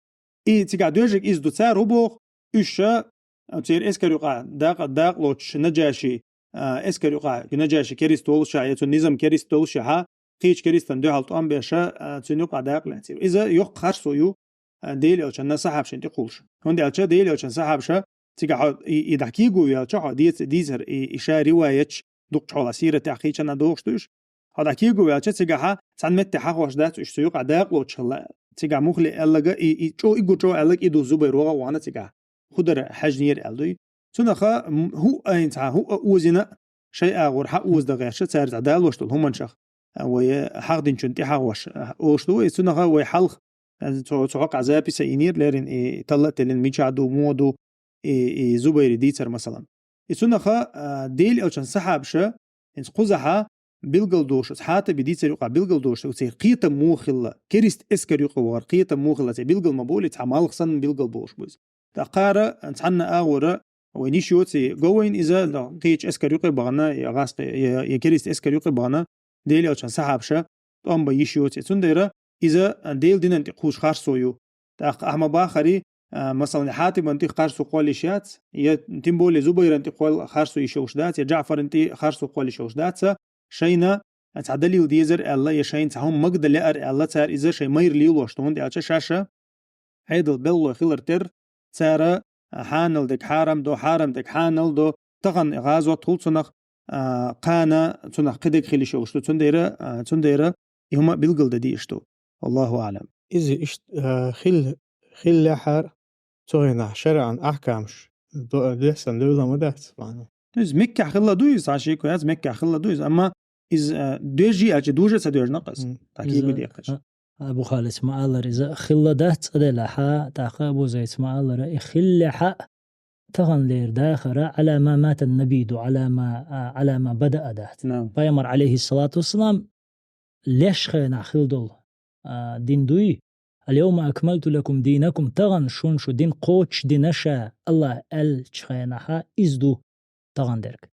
И цигахь доьжнарг иза ду, цара хӀун боху, уьш ша, а, церан эскар юкъахь дакъа-, дакъа лоцуш Наджаши, а, эскар юкъахь, Наджаши керист волуш а, я цуьнан низам керист долуш а, хьа, кхечу керистанна дуьхьал тӀом беш а, а, цуьнан юкъахь дакъа лаьцна. Иза йоккха харцо ю, а, Делан Элчанна сахьабашна тӀе кхуллуш. ХӀунда аьлча Делан Элчан сахьабаша цигахь хьо и, и дӀа кегавелча, хьо дец-, дийцар и, и ша риваяташ дукхачу хьолахь сиратехь кхечанхьа догӀуш ду уьш. Хьо дӀа кегавелча, цигахьа цхьана метте хьахош дац уьш цу юкъахь дакъа лоцуш хилла. Цигахь муххале аьлларг и, и чӀогӀа, уггар чӀогӀа аьлларг и ду, Зубайр ваха а вахана цигахь. ХӀун дара хьаьжнера аьлла дуй. Цунаха, м, хӀуъа а хӀинца, хӀуъа а озийна, шайн агӀор хьаозадан гӀерташ, цаьрца далош долу хӀуманашах, а, вай хьахдинчунна тӀехьагӀош, а, олуш ду вай, цунаха вай хьалха, а, цо, цу хьокъехь запись а йинера леррина, и талла а теллина, мичахь ду, муха ду, и, и Зубайри дийцар, масалан. И цунаха, а, Делан Элчан сахьабаша, хӀинца кхузахьа, билгал долуш, оцу Хьатиби дийцар юкъахь билгал долуш, оцу кхетам муха хилла, керист эскар юкъа вахар кхетам муха хилла, церан билгал ма болий, цхьа малх санна билгал болуш бу иза. Ткъа кхара цхьанна агӀора, вайн йиш йоций, го вайн иза, кхечу эскар юкъа бахана, я гӀаскхи, я, я керист эскар юкъа бахана, Делан Элчан сахьабаша тӀом бан йиш йоций. Цундела иза Делан динан тӀе кхузуш харцо ю. ТӀаккха ахьа ма бахари, а, масалан, Хьатибан тӀе харцо кхоллийш яц, я тем более Зубайран тӀе кхол-, харцо йиш йолуш дац, я Джаъфаран тӀе харцо кхоллийш йолуш дац, шайна цхьа далил дезар аьлла, я шайна цхьа хӀума магда лаьара аьлла, цара иза шайн майра лелош ду, хӀунда аьлча шаьш Ӏедал белхалой хилар терра, цара, а, хьанал дерг хьарам до, хьарам дерг хьанал до, тахана гӀазот хуьлу цунах, а, кхана цунах кхидерг хила йиш йолуш ду, цундела, а, цундела и хӀума билгал дан дезаш ду. Аллаху аълам. Иза иштта, а, хил-, хиллехьара цу хенахь шарӀан ахькамаш до-, дессан девлла ма дац, маьӀна. Иза Меккехь хилла ду иза, цхьа шеко яц, Меккехь хилла ду иза, амма иза, а, доьжий аьлча, дужа а ца доьжна-кх иза. М. Иза, дехаш. А, Абу Халис ма-аллара, иза хилла дац цӀа делахь а, тӀаккха Абу Зайдс ма-аллара, и хиллехь а, таханлера дахар, Ӏала ма матан набий ду, Ӏала ма, а, Ӏала ма бадаа дац. Пайхамар, алейхиссалату вассалам, леш хенахь хилла долу, а, дин дуй, «Ал-йовма акмалту лакум динакум», тахана шуна шу дин кхочушдина ша, Аллах аьллачу хенахь, иза ду тахана дерг.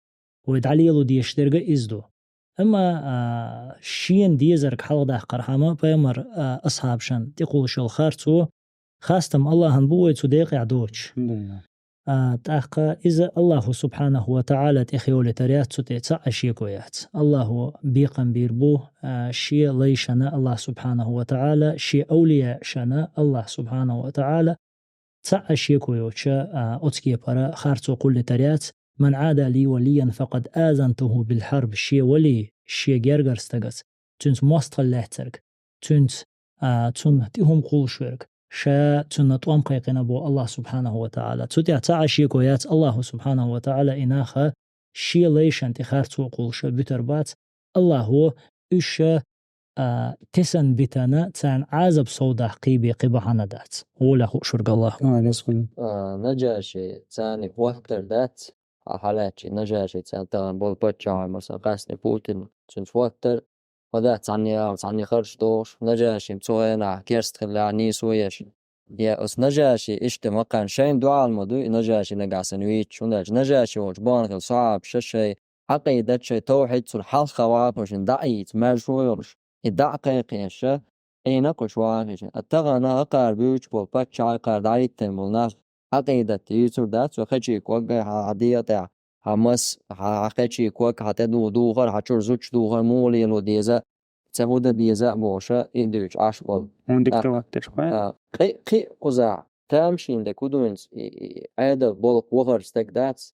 Вай дӀалело дезаш дерг а иза ду. Амма, а, шена дезарг хьалхадаккхархьама, пайхамар, а, асхьабашна тӀекхуллуш йолу харцо, хастам Аллахьан бу вай цу декъехь доцуш. А, тӀаккха иза Аллаху субхьанаху ва таӀала тӀехйолийтар яц, цу тӀе цхьа а шеко яц. Аллаху бекхам бийр бу, а, шен лайшна Аллах субхьанаху ва таӀала, шен авлияшна Аллах субхьанаху ва таӀала, цхьа а шеко йоцуш, а, оцу кепара харцо кхуллийтар яц: «Ман Ӏада ли валиян факъад азантуху бил хьарб», шен вали, шен гергара стагаца, цуьнца мостагӀалла лаьцнарг, цуьнца, а, цунна тӀе хӀума кхуллуш верг, ша цунна тӀом кхайкхина боху Аллах субхьанаху ва таӀала. Цу тӀехь цхьа а шеко яц, Аллаху субхьанаху ва таӀала и нах шен лайшна тӀе харцо кхуллуш буьтур бац. Аллахо уьш, а, тесна битина, царна Ӏазап совдаккха кхин бен кхин бахьана дац. Вуьш хууш верг Аллах ву. А, Нажаши, царна хӀоттар дац, хьан хьалаьцча, Нажаши, царна тахана болу паччахь, масала, къаьсттина Путин, цуьнца хӀоттар, ма дац цхьанне а, цхьанне харш дохуш, Нажаши цу хенахь керста хилла нийсо еш. Я оцу Нажаши иштта ма-кхаьнна шайна дуьхьал ма ду, и Нажаши нагахь санна вийча, хӀунда аьлча Нажаши волчу бахана хилла сахьабаша шайн Ӏакъидат, шайн тавхьид цунна хьалха вахана дӀа а ийца, маьрша а йолуш, и дӀа а кхайкхийша, Ӏийна кхуьш вахийша. А тахана кхара буьйцуш болу паччахьий, кхара дӀахӀиттина болу нах Ӏакъидат юьйцур дац, вай кхечи ког, хьан, хьан дегӀа тӀехь, хьан мас, хьан, хьан кхечи ког, хьан тӀе ду-, духар, хьан чуьра зудчун духар муха лело деза, ца хӀун дан беза а бохуша, и дуьйцуш Ӏаш болу. ХӀунда диктовать деш, хой? А, кхи-, кхин а кхузахь, тамашийна дерг хӀун ду хӀинца, и, и, Ӏедал болх вахар стаг дац,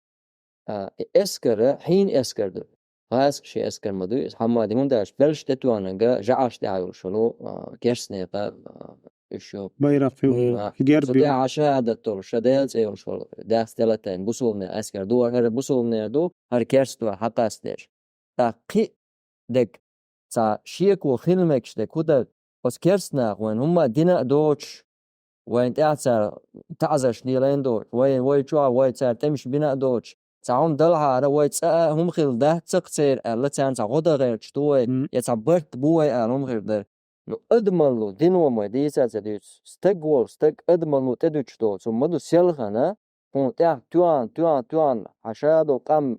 а, и эскара, хьийна эскар ду. ГӀазкхи шен эскар ма ду, иза хьамма ди хӀунда аьлча, белш тӀетоьхнарг жаӀарш тӀехь йолуш йолу, а, керстанеха, а, уьш йо. Байракх ю, а, герб ю. Цу тӀехь шахӀадат долуш, ша Делан цӀе йолуш йолу, даьхни тӀе латийна, бусулбанийн эскар ду, хӀара бусулбанера ду, хӀара керста ду, хьан къастдеш. ТӀаккха кхин дерг, цхьа шеко хила мегаш дерг хӀун дара, оцу керстанаха вайн хӀумма дина а доцуш, вайн тӀехь цара таӀзарш лелийна доцуш, вай, вай чохь, вай цара тӀемаш бина а доцуш, цхьа хӀума далахьара, вай цӀа а хӀума хилла дац-кх церан аьлла, царна цхьа гӀо дан гӀерташ ду вай, я цхьа барт бу вай аьлла хӀума хир дара. Ну, адамалло, дино ма дийца ца дуьйцу, стаг волу, стаг адамалло тӀедуьтуш доцу, ма ду селхана, хьуна тӀехь тоьхна, тоьхна, тоьхна, хьан ша долу къам,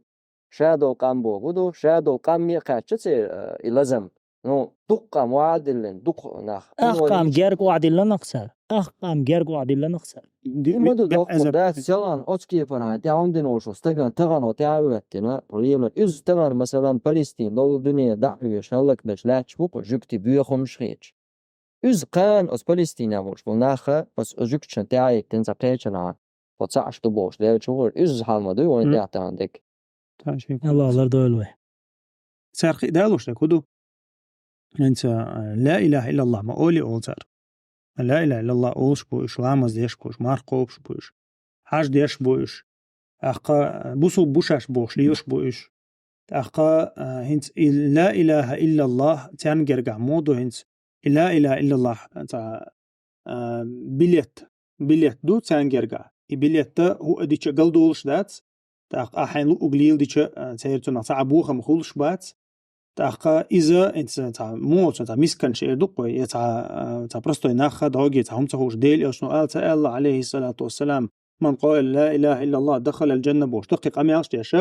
ша долу къам боху ду, ша долу къам ме кхаьчча церан, а, и лазам. Ну, дукха къам охьадиллина, дукха нах. Ах къам герга охьадиллина-кх цара. Ах къам герга охьадиллина-кх цара. И ма ду доккхур дац, селхана оцу кепара хьайн тӀаьхьа хӀума дина волуш стагана тахана хьо тӀаьхьа а хӀоьттина, лело. Иза тахана, масалан, Палестина, ловла дуьне дӀа а хьоьжуш, хӀаллакбеш лаьтташ бу-кх жуьгти боьхамаш хеташ. Иза кхана оцу Палестинехь волуш болу нах, оцу жуьгташна тӀаьхьа а хӀиттина, цхьа кхечанхьа, оцу цхьаъ ду бохуш, делча хӀур, иза хьал ма дуй вайн тӀехь тахана дерг. Аллах лардойла вай. Цара кхин а далош дерг хӀун ду? ХӀинца, а, ла илаха иллаллах ма олий олу цара. Ла илаха иллаллах олуш бу уьш, ламаз деш бу уьш, марха кхобуш бу уьш, хьаж деш бу уьш. ТӀаккха, а, бусулба бу шаьш бохуш лелаш бу уьш. ТӀаккха, а, хӀинца и ла илаха иллаллах царна гергахь муха ду хӀинца? И ла илаха иллаллах, цхьа, а, билет, билет ду царна гергахь. И билетта хӀуъа дича галдолуш дац, тӀаккха ахь хьайн луъуг леладича, а, церан цунах цхьа а бохам хуьлуш бац. ТӀаккха иза, инца цхьа муха цхьа мисканча эр ду-кх вай, я цхьа, а, цхьа простой нах, дӀогӀа цхьа хӀума ца хууш, Делан Элчано аьлла ца аьлла, Ӏалайхи ссалату вассалам, «Ман къала ла илаха иллаллах, дахалал джанна» бохуш, дуккха къамелаш деш,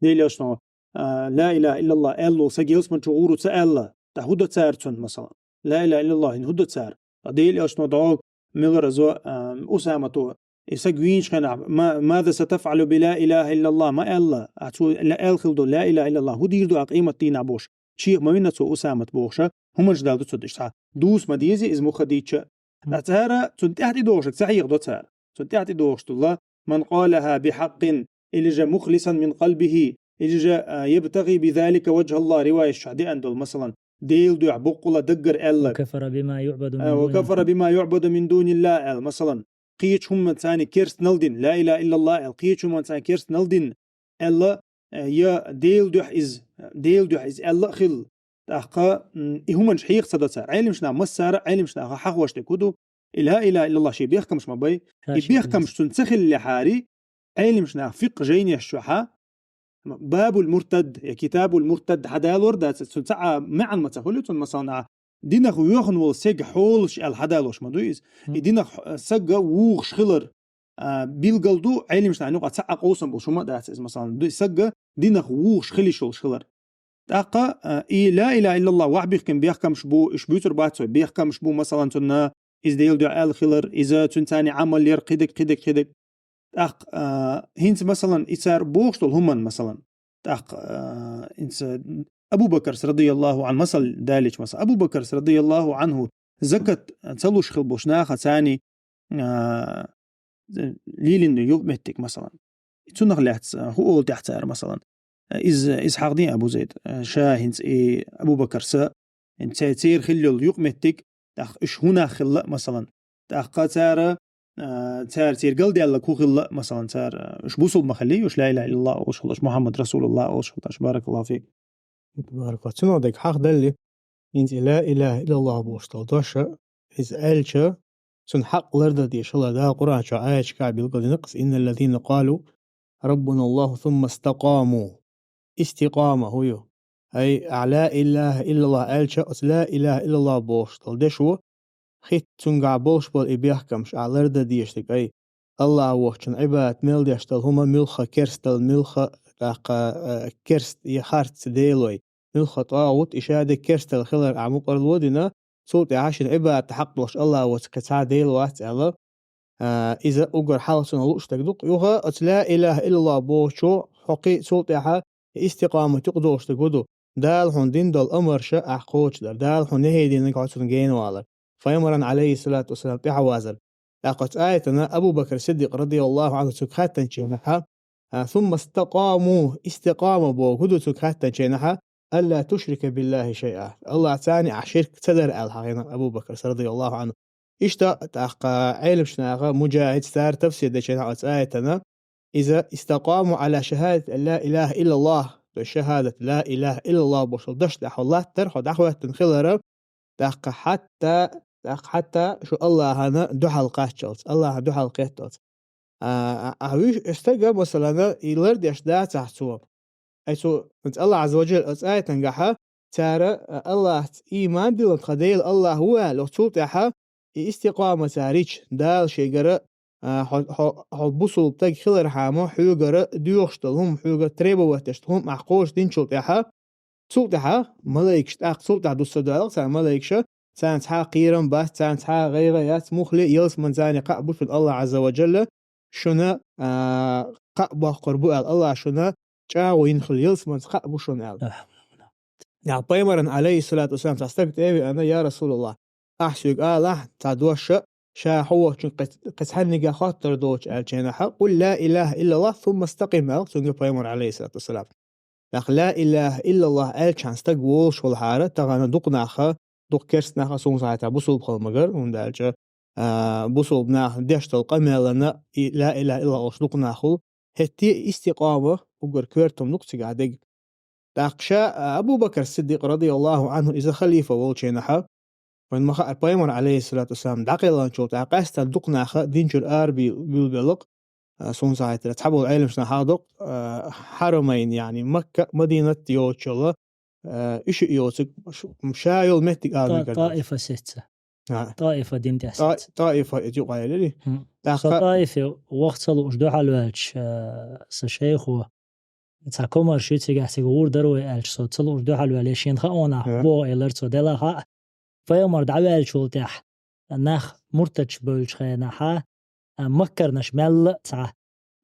Делан Элчано, а, «Ла илаха иллаллах» аьлла волу саг ялсамани чу гӀур ву ца аьлла, ткъа хӀун до цара цунна, масалан? «Ла илаха иллаллах» хӀун до цара? Ткъа Делан Элчано дӀогӀа муьлхха а, а, Усамато, и саг вийначу хенахь, ма-, «Маза сатафӀалу би ла илаха иллаллах» ма аьлла, а цо ла-, аьлла хилла долу «Ла илаха иллаллах» хӀун дийр ду ахь къемат дийнахь бохуш? Чехьа ма вина цо Усамат бохуш, хӀуманаш далла ду цо деш цхьа. Дус ма деза иза муха дийча. Ткъа цара цунна тӀаьхьа тӀедогӀуш, ца хьеха до цара. Цунна тӀаьхьа тӀедогӀуш ду ла: «Ман къалаха би хьаккъин, или же мухлисан мин къалбихи, или же, а, ябтагӀи би залика ваджхӀаллах», риваеш чохь деана долу, масалан, Делан дуьхьа боккъала даггара аьлларг. «Ва кафара бима юъбаду мин дуниллах». «Ва кафара бима юъбаду мин дуниллах», аьлла, масалан, кхечу хӀуманца керстанал дина, «Ла илаха иллаллах» аьлла, кхечу хӀуманца керстанал дина аьлла, э, я Делан дуьхьа иза, Делан дуьхьа иза аьлла а хилла. ТӀаккха, м, и хӀуманаш хьеха ца до цара. Ӏелимаш нах, массара а Ӏелимаш наха хьахош дерг хӀун ду? И «Ла илаха иллаллах» шен бехкамаш ма бай. И бехкамаш цунна ца хиллехьара, Ӏелимаш наха фикъхӀ жайнеш чохь, Бабул муртад я Китабул муртад хьадалор дац, цунна цхьа а маьӀна ма ца хуьлу цунна, масалан, а, динах воьхна волу саг хьолаш аьлла хьадалош ма ду иза. И динах, а, саг вухуш хилар, а, билгал ду, Ӏелимаш нахана юкъахь цхьа а къовсам болуш хӀума а дац иза, масалан, ду-, саг динах вухуш хила йиш йолуш хилар. ТӀаккха, а, и «Ла илаха иллаллах» вахь бихкина бехкамаш бу, уьш буьйцур бац вай, бехкамаш бу, масалан, цунна иза Делан дуьхьа аьлла хилар, иза цуьнан царна Ӏамал яр, кхидерг, кхидерг, кхидерг. ТӀаккха, а, хӀинца, масалан, и цара бохуш долу хӀуманна, масалан, тӀаккха, а, хӀинца Абу Бакарс, радияллаху Ӏанху, масал далийча, масалан, Абу Бакарс, радияллаху Ӏанху, закат ца луш хилла болчу наха царна, а, лелийна юкъаметтиг, масалан. Цунах лаьцна, а, хӀун олу тӀехь цара, масалан? Иза, иза хьахдина Абу Зайд, а, ша хӀинца и Абу Бакарса, хӀинца церан хилла йолу юкъаметтиг, тӀаккха уьш хӀун нах хилла, масалан. ТӀаккха цара, а, цара церан галдаьлларг хӀун хилла, масалан, цара, а, уьш бусулба ма хиллий, уьш «Ла илаха иллаллах» олуш хилла, уьш «Мухаммад расулуллах» олуш хилла, баракаллаху фик. Баракаллаху. Цунах дерг хьахдалли, хӀинца и «Ла илаха иллаллах» бохуш долу дош, иза аьлча, цуьнан хьакъ лардан дезаш хилар Дала Къуръан чохь аяташкахь билгалдина-кх иза: «Инналлазина къалу раббуналлаху сумма истакъаму». Истикъама хӀун ю? Ай, ахь «Ла илаха иллаллах» аьлча, оцу «Ла илаха иллаллах» бохуш долу дешо хӀитта цуьнгахь болуш болу и бехкамаш ахь лардан дезаш дерг, ай, АллахӀ воцчунна Ӏибадат мел деш долу хӀума муьлхха керсталла, муьлхха тӀаккха, а, керст я харц делой, муьлхха тӀагӀут, и шадерг керсталла хилар ахь мукъарло а дина, цул тӀаьхьа шена Ӏибадат хьакъ долуш АллахӀ воцу кхин цхьа дела вац аьлла, а, иза уггар хьалха цунах лууш дерг ду-кх. Юха оцу «Ла илаха иллаллах» бохучо хьо кхин цул тӀаьхьа и истикъамат юкъадолуш дерг хӀун ду? Дала хьуна дина долу амарш ахь кхочушдар, Дала хьуна нахӀий динарг хьо цунна генавалар, пайхамаран, Ӏалайхиссалату вассалам, тӀаьхьавазар. ТӀаккха оцу аятана Абу Бакр Сиддикъ, радияллаху Ӏанху, цуьнга хаьттинчу хенахь, а, «Сумма истакъаму», истикъама боху хӀун ду цуьнга хаьттинчу хенахь, «Алла тушрика биллахи шайъа». АллахӀца ахь ширк ца дар аьлла хьахдина Абу Бакрас, радияллаху Ӏанху. Иштта тӀаккха Ӏелимаш наха, муджахӀидаш, цара тафсир дечу хенахь оцу аятана, иза «истакъаму Ӏала шахадати ан ла илаха иллаллах», то есть шахадат «Ла илаха иллаллах» бохуш долу дош тӀехь хьо латтар, хьо дӀахӀоьттина хилар, тӀаккха хьатта, тӀаккха хьатта шу АллахӀана дуьхьал кхаччалц, АллахӀана дуьхьал кхетталц. А, а, а вуьш, стага, масалана, и лардеш дацахь цо. Ай цо, АллахӀ Ӏазза ва Джалла оцу аятангахьа, цара, а, АллахӀца ийман дилла тхан Дела АллахӀ ву аьлла, цул тӀаьхьа и истикъама цара йича, Дала шегара, а, хьо, хьо, хьо бусулба стаг хилархьама, хьоьгара доьхуш долу хӀума, хьоьгара требовать деш долу хӀума ахь кхочушдинчул тӀаьхьа, цул тӀаьхьа малайкаш тӀаккха, цул тӀаьхьа дуссадоьлла цара малайкаша, царна цхьа а кхерам бац, царна цхьа а гӀайгӀа яц, муххале а ялсамани царна кхаъ бу шуна, АллахӀ Ӏазза ва Джалла шуна, а, кхаъ боккхур бу аьлла, АллахӀа шуна чӀагӀо йина хилла ялсаманца кхаъ бу шуна аьлла. Яхь пайхамаран, Ӏалайхиссалату вассалам, цхьа стаг тӀе а веана: «Я Расулаллах, ахь соьга алахь цхьа дош, ша хьо воцчун кхе-, кхин цхьаннега хоттур доцуш», аьллачу хенахь, «Къул ла илаха иллаллах, сумма истакъим», аьлла цуьнга пайхамара, Ӏалайхиссалату вассалам. Нах «Ла илаха иллаллах» аьллачхьана стаг волуш волхьара, тахана дукха наха, дукха керста наха, суна схьахетарехь, бусулба хила магар, хӀунда аьлча, а, бусулба наха деш долу къамелана и «Ла илаха иллаллах» олуш дукха нах хуьлу. ХӀетте а истикъома уггар коьрта хӀума ду-кх цигахь дерг. ТӀаккха ша, а, Абу Бакр Сиддикъ, радияллаху Ӏанху, иза халифа волчу хенахьа, вайн ма хаара, пайхамар, Ӏалайхиссалату вассалам, дӀакхелханчул тӀаьхьа къаьстина дукха наха дин чуьра ара би-, буьйлабелла-кх, а, суна схьахетарехь, цхьаболу Ӏеламнаха хьахадо-кх, а, Хьарамайн, яъни Макка, Мадинат йоцуш йолу, Э, иша йоцуг, ш-, ша йол меттиг Та-, алмигар. Таифа сеца. А. Таифа дин тӀе Та-, сеца. Таифа эти къайлили. Хм. Тахка Со Таифе вахт ца луш дуьхьал ваьлча, э, са шайхо. Ца комар ши цигахь цига гӀур дар вай аьлча, со ца луш дуьхьал ваьле, шен хаонах Э. бо элар цо делаха. Пайхамар дӀаваьлчул тӀехь, нах муртадаш бевлча хенахьа, а, маккарнаш мелла а цхьа,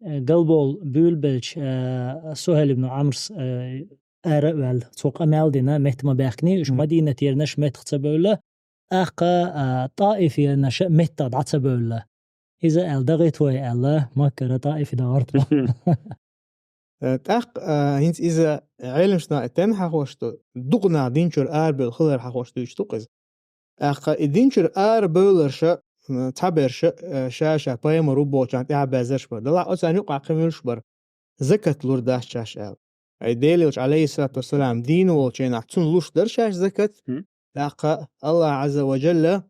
э, галбол буьйлабелча, э, Сухьайл ибн Ӏамрс, э, ара а ваьлла, цо къамел дина, метта ма баьхкиний, уьш Мгм. Мадинатернаш меттах ца бевлла, тӀаккха, а, Таифернаш а меттах дӀа ца бевлла. Иза аьлла, дагӀийта вай аьлла, Маккара Таифе дагӀарт вай. Э, тӀаккха, а, хӀинца иза Ӏеламнаха тӀе хьахош ду, дукха нах дин чуьра арабевлла хилар хьахош дуьйцуш ду-кх иза. ТӀаккха и дин чуьра арабевлларша, м, цхьаберша, э, ша-ша пайхамар ву бохучарна тӀаьхьабаьззарш бара. Делахь оцарна юкъахь кхин муьлш бара, закат лур дац шаьш аьлла. Ай Делан Элча, Ӏалайхиссалату вассалам, дийна волчу хенахь цунна луш дара шаьш закат. Хм. ТӀаккха АллахӀ Ӏазза ва Джалла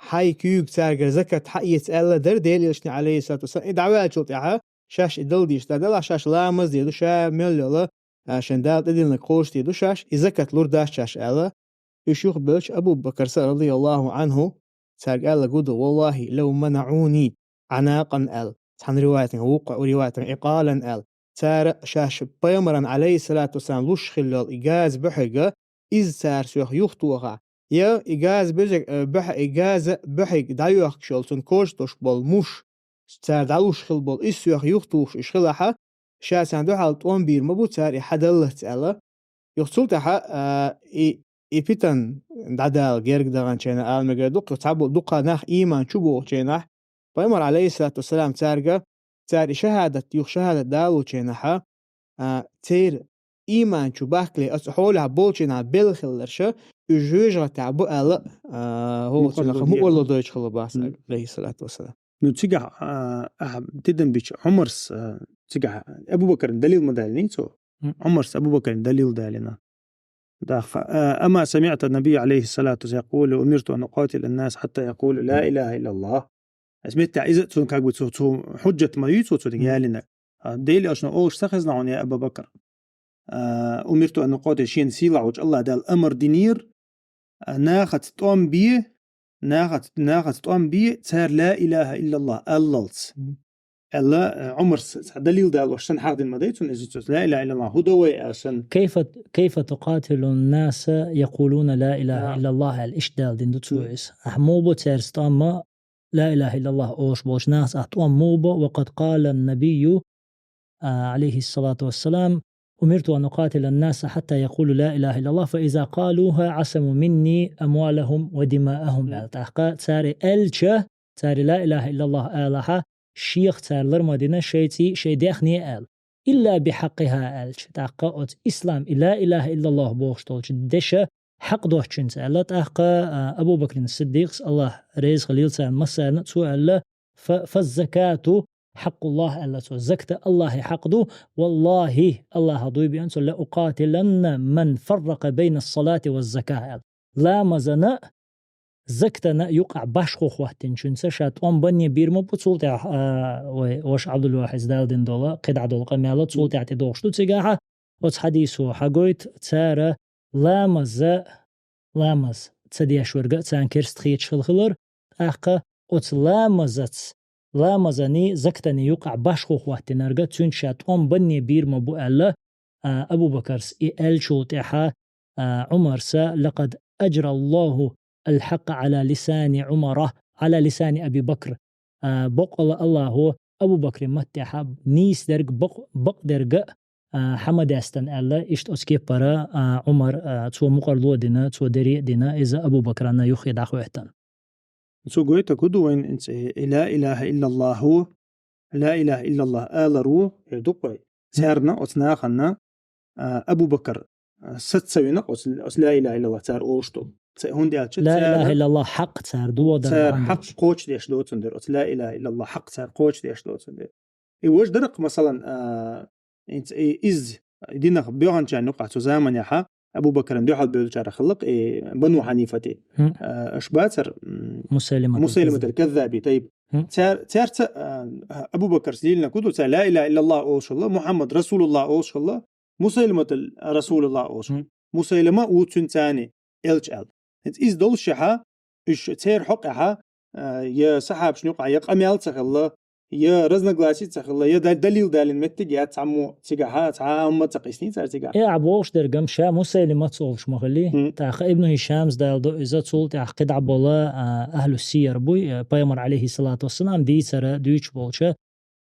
хьайн куьйга цаьргара закат хьаэца аьлла дара Делан Элчане, Ӏалайхиссалату вассалам. И дӀаваьллачул тӀаьхьа шаьш и дала дийш дара. Делахь шаьш ламаз дийр ду, ша мел йолу, а, шайн Дала тӀедиллинарг кхочушдийр ду шаьш, и закат лур дац шаьш аьлла. Уьш юхабевлча Абу Бакарс, радияллаху Ӏанху, цаьрга аьлла гу ду: «Валлахи, лав манаӀуни Ӏанакъан», – аьлла, цхьана риваятехь, вукху риваятехь, «Ӏикъалан», – аьлла. Цара шаьш пайхамарна, Ӏалайхиссалату вассалам, луш хилла йолу и газа буьхьиг, иза цара соьх юхатохахь, я и газа буьзиг, э, буьхьа-, и газа буьхьиг дӀайоьхкуш йолу, цунна коча долуш болу муш, цара дӀалуш хилла болу, иза соьх юхатухуш уьш хилахьа, ша царна дуьхьал тӀом бийр ма бу цара и хьадаллалц аьлла. Юха цул тӀаьхьа, а, и, и питан дӀадала герга даханчу хенахь ала мегар ду-кх, цхьа бу-, дукха нах ийман чу бохучу хенахь, пайхамар, Ӏалайхиссалату вассалам, цаьрга, цара и шахӀадат, юха шахӀадат далочу хенахьа, а, церан ийман чу бахкале, оцу хьолехь болчу хенахь белла хилларша, уьш жоьжахатехь бу аьлла, а, хӀокху Мукъарло цунах дийр. Мукъарло дойтуш хилла бац, Мгм. Ӏалайхиссалату вассалам. Ну, цигахь, а, ахьа тидам бича Ӏумарс, а, цигахь Абу Бакарна далил ма далиний цо? Мгм. Ӏумарс Абу Бакарна далил далийна. ДӀахо, а, «أما سمعت النبي عليه الصلاة والسلام يقول: أمرت أن أقاتل الناس حتى يقولوا لا إله إلا الله». Ас меттехь иза цунна как бы цу, цу хьуджат ма юй цо цунна Мгм. ялина. А, Делан Элчано олуш ца хезна хьуна, я Аба Бакр? А, «أمرت أن أقاتل», шена сийлахь волчу АллахӀ Дала амар динера, а, нахаца тӀом бе, нахаца, нахаца тӀом бе, цара «لا إله إلا الله» аллалц. Мгм. Аьлла, а, Ӏумарс цхьа далил далош санна хьахдина ма дай цунна иза цо, «لا إله إلا الله» хӀун до вай аьлла санна. «كيف، كيف تقاتل الناس يقولون لا إله Да. إلا الله» аьлла, иштта далдина ду цо Мгм. иза. Ахьа муха бо цаьрца тӀом бан, «لا إله إلا الله» олуш болчу нахаца ахьа тӀом муха бо, «وقد قال النبي», а, عليه الصلاة والسلام: «أمرت أن أقاتل الناس حتى يقولوا لا إله إلا الله، فإذا قالوها عصموا مني أموالهم ودماءهم», Мгм. аьлла. ТӀаккха цара аьлча, цара «لا إله إلا الله» алахьа, шех цара лар ма дина шайн цӀий, шайн даьхни аьлла. «إلا بحقها» аьлча, тӀаккха оцу ислам, и «لا إله إلا الله» бохуш долчу деша хьакъ доцучуьнца аьлла, тӀаккха, а, Абу Бакрин Сиддикъас, АллахӀ реза хуьлийла царна массарна, цо аьлла: «ف-، فالزكاة حق الله», аьлла цо, закат АллахӀан хьакъ ду, «والله», АллахӀах дуй биъна цо, «لأقاتلن من فرق بين الصلاة والزكاة», аьлла. Ламазана а, закатана а юкъахь башхо хӀоттинчуьнца ша тӀом банне бийр ма бу, цул тӀаьхьа, а, вай ваша Ӏабдулвахьис далдина долу, кхидӀа долу къамел а цул тӀаьхьа тӀедогӀуш ду цигахьа, оцу хьадисо хьагойту цара ламаза, ламаз ца деш верг а царна керста хеташ хила хилар, тӀаккха оцу ламазаца, ламазаний, закатаний юкъахь башхо хӀоттинарг а цуьнца ша тӀом банне бийр ма бу аьлла, а, Абу Бакарс и аьллачул тӀаьхьа, а, Ӏумарса: «لقد أجرى الله الحق على لسان عمر، على لسان أبي بكر». А, бакъ а АллахӀа Абу Бакрин маттехьа нийса дерг, бакъ-, бакъ дерг а, а, хьа ма даьстина аьлла, иштта оцу кепара, а, Ӏумар, а, цо мукъарло а дина, цо дерриг а дина, иза Абу Бакранна юххе дӀахӀоьттина. Цо гойтург хӀун ду вайна, и «لا إله إلا الله», «لا إله إلا الله» алар ву, хӀара ду-кх вай. Царна, оцу нахана, а, Абу Бакр, а, саца ца вина оцу, оцу «لا إله إلا الله» цара олуш долу. Ца-, хӀунда аьлча «لا إله إلا الله» хьакъ цара додар цара хьакъ кхочушдеш доцун дера, оцу «لا إله إلا الله» хьакъ цара кхочушдеш доцун дера. И важа дара-кх, масалан, а, и, и, иза динах боьхначарна юкъахь цу заманехьа Абу Бакран дуьхьал бевллачара хилла-кх, и Бану Хьанифати. Хм. А, аша бацара, м, Мусайлимат Мусайлимат аль-Каззаби. Аль-Каззаби, тайп. Хм. Цар-, цаьрца, а, Абу Бакрс лелийнарг хӀун ду, цара «لا إله إلا الله» олуш хилла, «محمد رسول الله» олуш хилла, «مسيلمة رسول الله» олуш. Хм. Мусайлима а ву цуьнан царна элча аьлла. ХӀинца иза доллушехь, уьш церан хьокъехь, а, я сахьабашна юкъахь, я къамел ца хилла, я разногласий ца хилла, я да-, далил далийна меттиг яц цхьаммо цигахь, цхьа а хӀумма ца кхийсиний цара цигахь. Э, ахь бохуш дерг-м ша Мусайлимат олуш ма хиллий. ТӀаккха Ибн Хишамс далдо иза, цул тӀаьхьа кхидӀа бола, а, ахьлу сияр буй, а, пайхамар, алейхиссалату вассалам, дийцар дуьйцуш болча,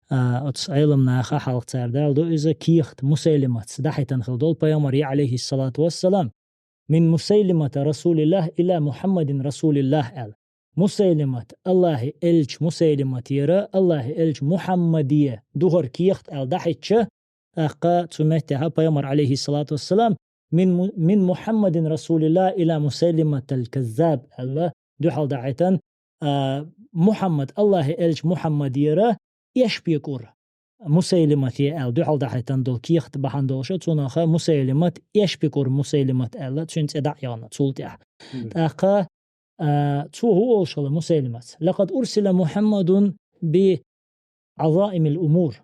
а, оцу Ӏеламнаха хьалха цара далдо иза кехат Мусайлиматца дӀахьийтина хилла долу пайхамаре, алейхиссалату вассалам, «Мин Мусайлимата Расулиллах ила Мухаммадин Расулиллах», аьлла. Мусайлимат, Аллахьи элча Мусайлиматера, Аллахьи элча Мухаммаде духар кехат аьлла дӀахьитча, тӀаккха цу меттехь пайхамар, алейхиссалату вассалам, «Мин Му-, мин Мухаммадин Расулиллах ила Мусайлиматал Каззаб», аьлла, дуьхьал дӀахьийтина, а, Мухаммад, Аллахьи элча Мухаммадера эшпекъур Мусайлимате аьлла, дуьхьал дӀахьийтина долу кехат бахьана долуша, цунах Мусайлимат эшпекъур Мусайлимат аьлла, цуьнан цӀе дӀа а яхна, цул тӀаьхьа. ТӀаккха, а, цо хӀун олуш хилла Мусайлимаца? «Лакъад урсила Мухаммадун би Ӏазаимил умур».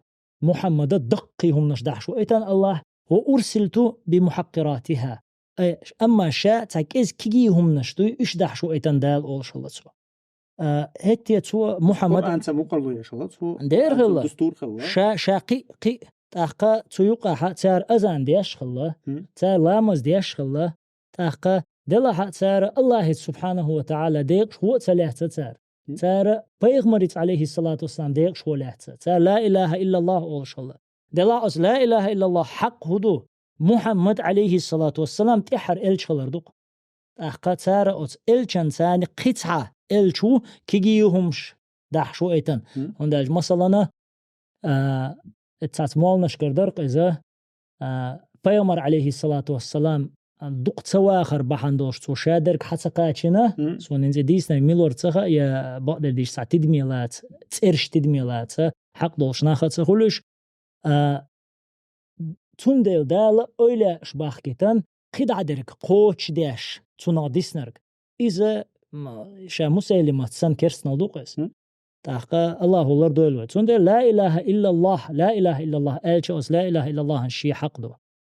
Мухаммада даккхий хӀуманаш дахьаш ву айтан Аллах, «ва урсилту би мухаккъиратиха». Ай, амма ша цхьа кӀезиг кегий хӀуманаш дуй, уьш дахьаш ву айтан Дала олуш хилла цо. А, хӀетте цо Мухаммад Къуръан ца мукъарло еш хилла цо. Дера хилла. Дустур хилла. Ша, ша кхиъ, кхиъ. ТӀаккха цу юкъахь цара азан деш хилла. Цара ламаз деш хилла. ТӀаккха делахь а цара Аллахьица субхьанаху ва таӀала декъашхо а ца лаьцна цара. Цара пайхамарица, алейхиссалату вассалам, декъашхо лаьцна. Цара ла илаха иллаллах олуш хилла. Делахь оцу ла илаха иллаллах хьакъ хӀун ду? Мухаммад, алейхиссалату вассалам, тӀаьххьара элча хилар ду-кх. ТӀаккха цара оцу элчан царна кхин цхьа элча ву кегий хӀуманаш дахьаш ву айтан. ХӀунда аьлча, масалана, а, цхьацца молланашкара дара-кх иза, а, пайхамар, алейхиссалату вассалам, а, дукха ца вахар бахьана долуш цо ша дерг хьа ца кхачийна, суна хӀинца дийцинарг мила вара ца хаьа, я бакъдерг дийцича цхьа тидаме лаца, цӀераш тидаме лаца, хьакъ долуш нах а ца хуьлуш, а, цундела Дала эвлаяаш бахкийтина, кхидӀа дерг кхочушдеш, цунах диснарг. Иза, м, ша Мусайлимат санна керстанал ду-кх иза. ТӀаккха Аллахо лардойла вай. Цундела ла илаха иллаллах, ла илаха иллаллах аьлча, оцу ла илаха иллаллахана шен хьакъ ду.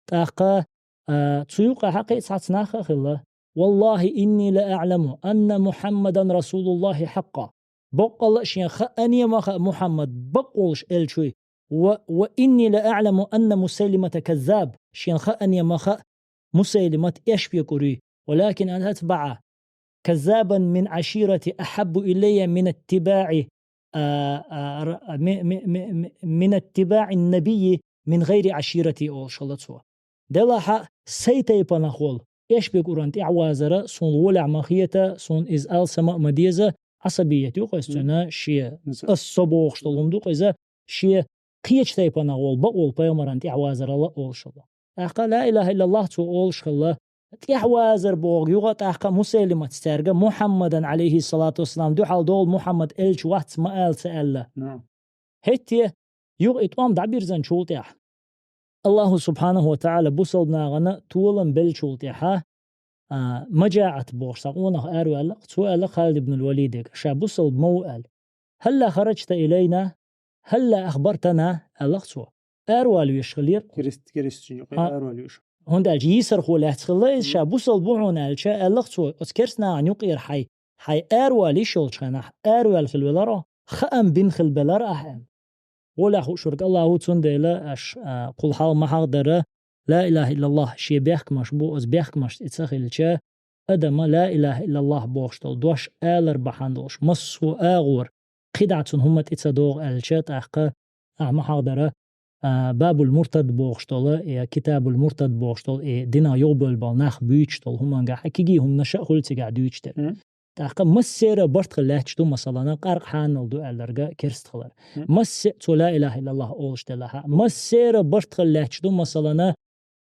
ТӀаккха, а, цу юкъахь кхин цхьацца нах а хилла: «Валлахи инни ла аъламу анна Мухаммадан расулуллахи хьакъкъа». Боккъалла а шена хаане ма хаьа Мухаммад бакъволуш элча вуй. «Ва, ва инни ла аъламу анна Мусайлимата каззаб». Шена хаане ма хаьа Мусайлимат эшпекъур вуй. «Валакин ан атбаъа каззабан мин аширати ахаббу илайя мин аттибаъи, а, а, р-, а, ми-, ми-, ми-, ми-, мин аттибаъи набийи мин гайри аширати», олуш хилла цо. Делахь а, сай тайпанах волу эшпекъуран тӀаьхьавазара суна гӀолехь ма хета, суна иза алсама а ма деза, Ӏасабият ю-кх иза цуьнан, шен, аса со бохуш долу хӀума ду-кх иза, шен кхечу тайпанах волу бакъволу пайхамаран тӀаьхьавазарал а олуш хилла. ТӀаккха ла илаха иллаллах цо олуш хилла, тӀаьхьавазар боху юкъа тӀаккха Мусайлимаца цаьрга Мухаммадан, алейхиссалату вассалам, дуьхьал догӀу, Мухаммад элча вац ма ала ца аьлла. ХӀетте, юха и тӀом дӀабирзинчул тӀаьхьа, Аллаху субхьанаху ва таӀала бусалба нахана толам беллачул тӀаьхьа, а, Мажаъат бохуш цхьа къонах араваьлла, цо аьлла Халид ибн ал-Валиде, ша бусалба ма ву аьлла: «Хьалла хараджта илайна, хьалла ахбартана», аьлла цо. Аравала веш хиллера. Керст-, керстачийн юкъе аравала веш. ХӀунда аьлча йийсархо лаьцна хилла иза, ша бусалба ву хьуна аьлча, аьлла цо, оцу керстанашна юкъера хьайн, хьайн аравала йиш йолчу хенахь, араваьлла хилла велара, хаам бина хилла белара ахьа аьлла. ГӀолехь хууш верг Аллаху, цундела аш, а, кхул хьал ма хьахдара, ла илаха иллаллах шен бехкамаш бу, оцу бехкамашца и ца хилча, адама ла илаха иллаллах бохуш долу дош алар бахьана долуш, массо а агӀор, кхидӀа цунна хӀумма тӀе ца догӀу аьлча, тӀаккха ахьа ма хьахдара, а, Бабул Муртад бохуш долу, я Китабул Муртад бохуш долу, и динах юхабевлла болу нах буьйцуш долу хӀуманга хьа кегий хӀуманаш а хуьлу цигахь дуьйцуш дерг. ТӀаккха массеран барт хила лаьтташ ду, масалана, къаркъа хьанал ду аьлларга керст хилар. Массе-, цо ла илаха иллаллах олуш делахь а, массеран барт хила лаьтташ ду, масалана,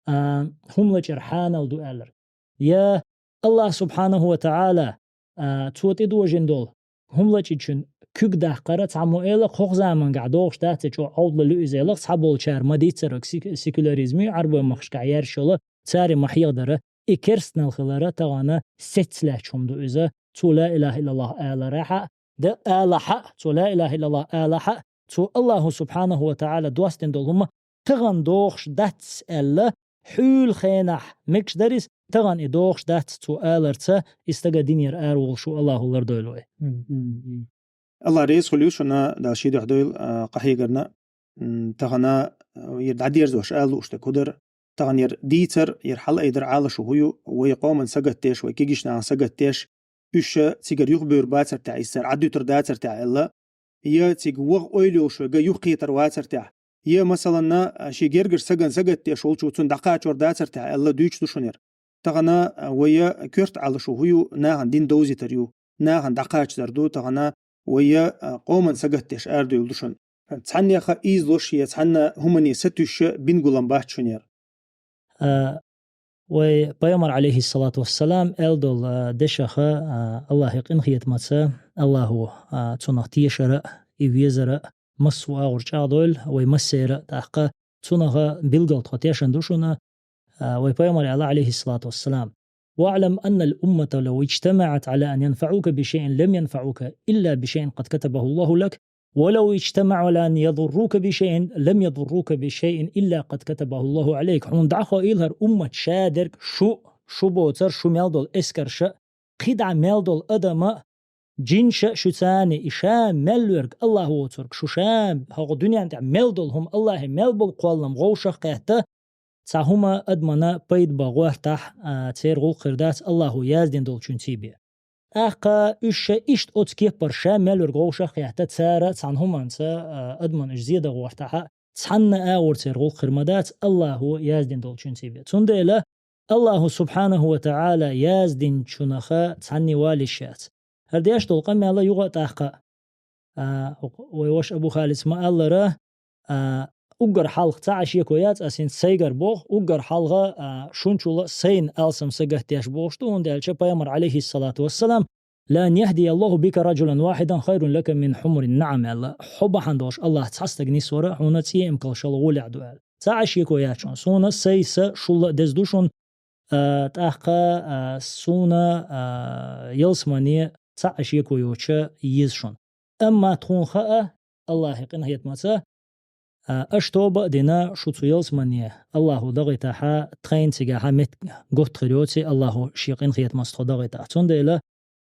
а, хӀума лачкъар хьанал ду аьлларг. Я Аллах субхьанаху ва таӀала, а, цо тӀедожийна долу хӀума лачкъийчун куьг даккхара, цхьаммо эла, хӀокху замангахь догӀуш дац, чӀогӀа Ӏовдалуьйту иза эла, цхьаболчара ма-дийццара, сек-, секуляризм ю, Ӏарбойн махкашкахь яржаш йолу, цара ма-хьехадара, и керстанал хилара тахана сецна лаьтташ хӀума ду иза, цо ла илаха иллаллах аларехь а, дан алахь а, цо ла илаха иллаллах алахь а, цо Аллаху субхьанаху ва таӀала доссадина долу хӀума тахана догӀуш дац аьлла, хьуьлла хенахь мегаш дарис, тахана и догӀуш дац цо аларца, и стага динера араволуш ву, Аллахо лардойла вай. Алла реза хуьлийла шуна, Дала шен дуьхьа дойла, а, къахьегарна. М, тахана, а, яра дӀадерзош ала лууш дерг хӀу дара, тахана яра дийцар, яра хьалаайдар Ӏалашо хӀу ю, вай къоман сагатдеш, вай кегийчу нахана сагатдеш, уьш цигара юхабевр бацар тӀехь, иза цара Ӏадуьтур дацар тӀехь аьлла, я цига ваха ойла йолуш верг юхакхетар вацар тӀехь, я, масаланна, шен гергара сагана сагатдеш волчо цунна дӀакхачор дацар тӀехь аьлла, дуьйцуш ду шуна яра. Тахана, а, вай коьрта Ӏалашо хӀу ю, нахана дин довзийтар ю, нахана дӀакхачазар ду, тахана вай, а, къоман сагатдеш арадуьйлуш ду шуна. Цхьаннеха ийзалуш я цхьанна хӀумане сатуьйсуш бина гулам бац шуна яра. А, вай пайхамар, алейхиссалату вассалам, аьлла долу, а, дешаха, а, Аллахье къинхетамаца, Аллахо, а, цунах тешара а, и везара а, массо а агӀор чӀагӀдойла вай массера а, тӀаккха цунах билггал тхо тешна ду шуна, а, вай пайхамар аьлла, алейхиссалату вассалам: «واعلم أن الأمة لو اجتمعت على أن ينفعوك بشيء لم ينفعوك إلا بشيء قد كتبه الله لك، ولو اجتمعوا على أن يضروك بشيء لم يضروك بشيء إلا قد كتبه الله عليك». Хьуна дӀахоийла хӀара уммат ша дерг, шу, шу боцург, шу мел долу эскарш а, кхидӀа мел долу адам а, жинаш а шуьца, и ша мел верг, Аллахь воцург, шу ша хӀокху дуьнен тӀехь мел долу хӀума Аллахье мел болу кхоллам вовшах а кхетта, цхьа хӀума адамана пайда бан гӀортахь, а, церан гӀуллакх хир дац Аллахо яздина долчуьнций бен. ТӀаккха уьш ша иштта оцу кепара ша мел верг вовшах а кхетта, цара цхьана хӀуманца, а, адамана уьш зе дан гӀортахь а, цхьанна а агӀор церан гӀуллакх хир ма дац Аллахо яздина долчуьнций бен. Цундела Аллаху субхьанаху ва таӀала яздинчунах цхьанне валийш яц. ХӀара деш долу къамел юха а тӀаккха, а, вай ваша Абу Халида ма-аллара, а, уггар хьалха, цхьа а шеко яц, ас хӀинца сайгара боху, уггар хьалха, а, шуна чул а сайна алсам сагатдеш бохуш ду, хӀунда аьлча пайхамар, алейхиссалату вассалам: «لأن يهدي الله بك رجلا واحدا خير لك من حمر النعم», аьлла. Хьо бахьана долуш Аллахь цхьа стаг нисвар хьуна цӀе эмкалшал гӀолехь ду аьлла. Цхьа а шеко яц шуна. Суна сай са шул а деза ду шуна, а, тӀаккха, а, суна, а, ялсамане цхьа а шеко йоцуш еза шуна. Амма тхуна хаьа, Аллахье къинхетамаца, а, аша тоба а дина, шу цу ялсамане Аллахо дагӀийтахь, тхайна цигахь меттиг готта хир йоций, Аллахо шен къинхетамаца тхо дагӀийтахь. Цундела,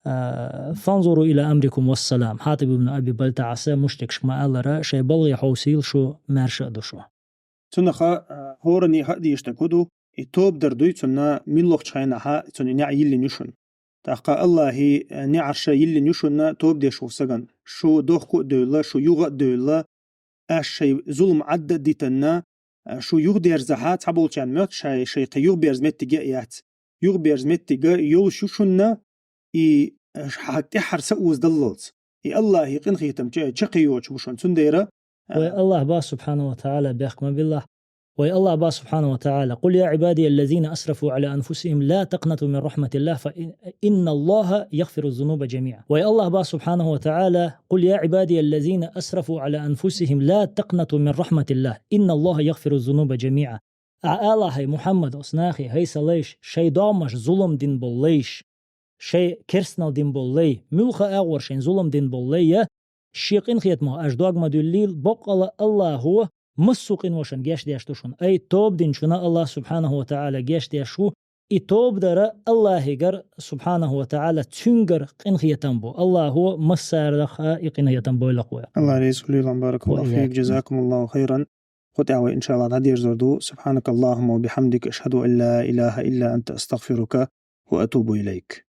а, «فانظروا إلى أمركم والسلام». Хьатиб ибн Аби БалтаӀас мушрикашка ма-аллара, шайн балгӀе хьовсийла шу, маьрша а ду шу. Цунах, а, хӀораннеха а дезаш дерг хӀу ду, и тоба дар дуй цунна муьлххачу хенахь а, цунна и неӀ йиллина ю шуна. ТӀаккха Аллахьан, а, неӀарш йиллина ю шуна тоба деш волу сагана. Шу дохко а девлла, шу юха а девлла, аш шайн зулам Ӏадда а дитанна, а, шу юхадерзахь а, цхьаболчарна моьтту шай, шайн кхин юхаберза меттиг а яц. Юхаберза меттиг а йолуш ю шуна, и, а, хьан тӀаьххьара са озадаллалц. И Аллахьан къинхетам ча-, чаккхе йоцуш бу шуна. Цундела, а, вай Аллахь бах, субхьанаху ва таӀала, бехк ма биллахь. Вай Аллахь бах, субхьанаху ва таӀала: «قل يا عبادي الذين أسرفوا على أنفسهم لا تقنطوا من رحمة الله فإن، إن الله يغفر الذنوب جميعا». Вай Аллахь бах, субхьанаху ва таӀала: «قل يا عبادي الذين أسرفوا على أنفسهم لا تقنطوا من رحمة الله إن الله يغفر الذنوب جميعا». Ахьа ала, хӀай Мухьаммад, оцу нахе: «ХӀай сан лайш, шайн догӀмаш зулам дина болу лайш, шайн керстанал дина болу лай, муьлхха а агӀор шайн зулам дина болу лай, я шен къинхетамах аш дог ма дуьллийла, боккъала Аллахо массо а къиношна гечдеш ду шуна. Ай, тоба динчунна Аллахь субхьанаху ва таӀала гечдеш ву, и тоба дар Аллахьегара субхьанаху ва таӀала цуьнгара къинхетам бу. Аллахо массарах а и къинхетам бойла кхо». Аллахь реза хуьлийла, баракаллаху фик, жазакумуллаху хайран. Кху тӀехь вай, иншаллахь, дӀадерзор ду. سبحانك اللهم وبحمدك، أشهد أن لا إله إلا أنت، أستغفرك وأتوب إليك.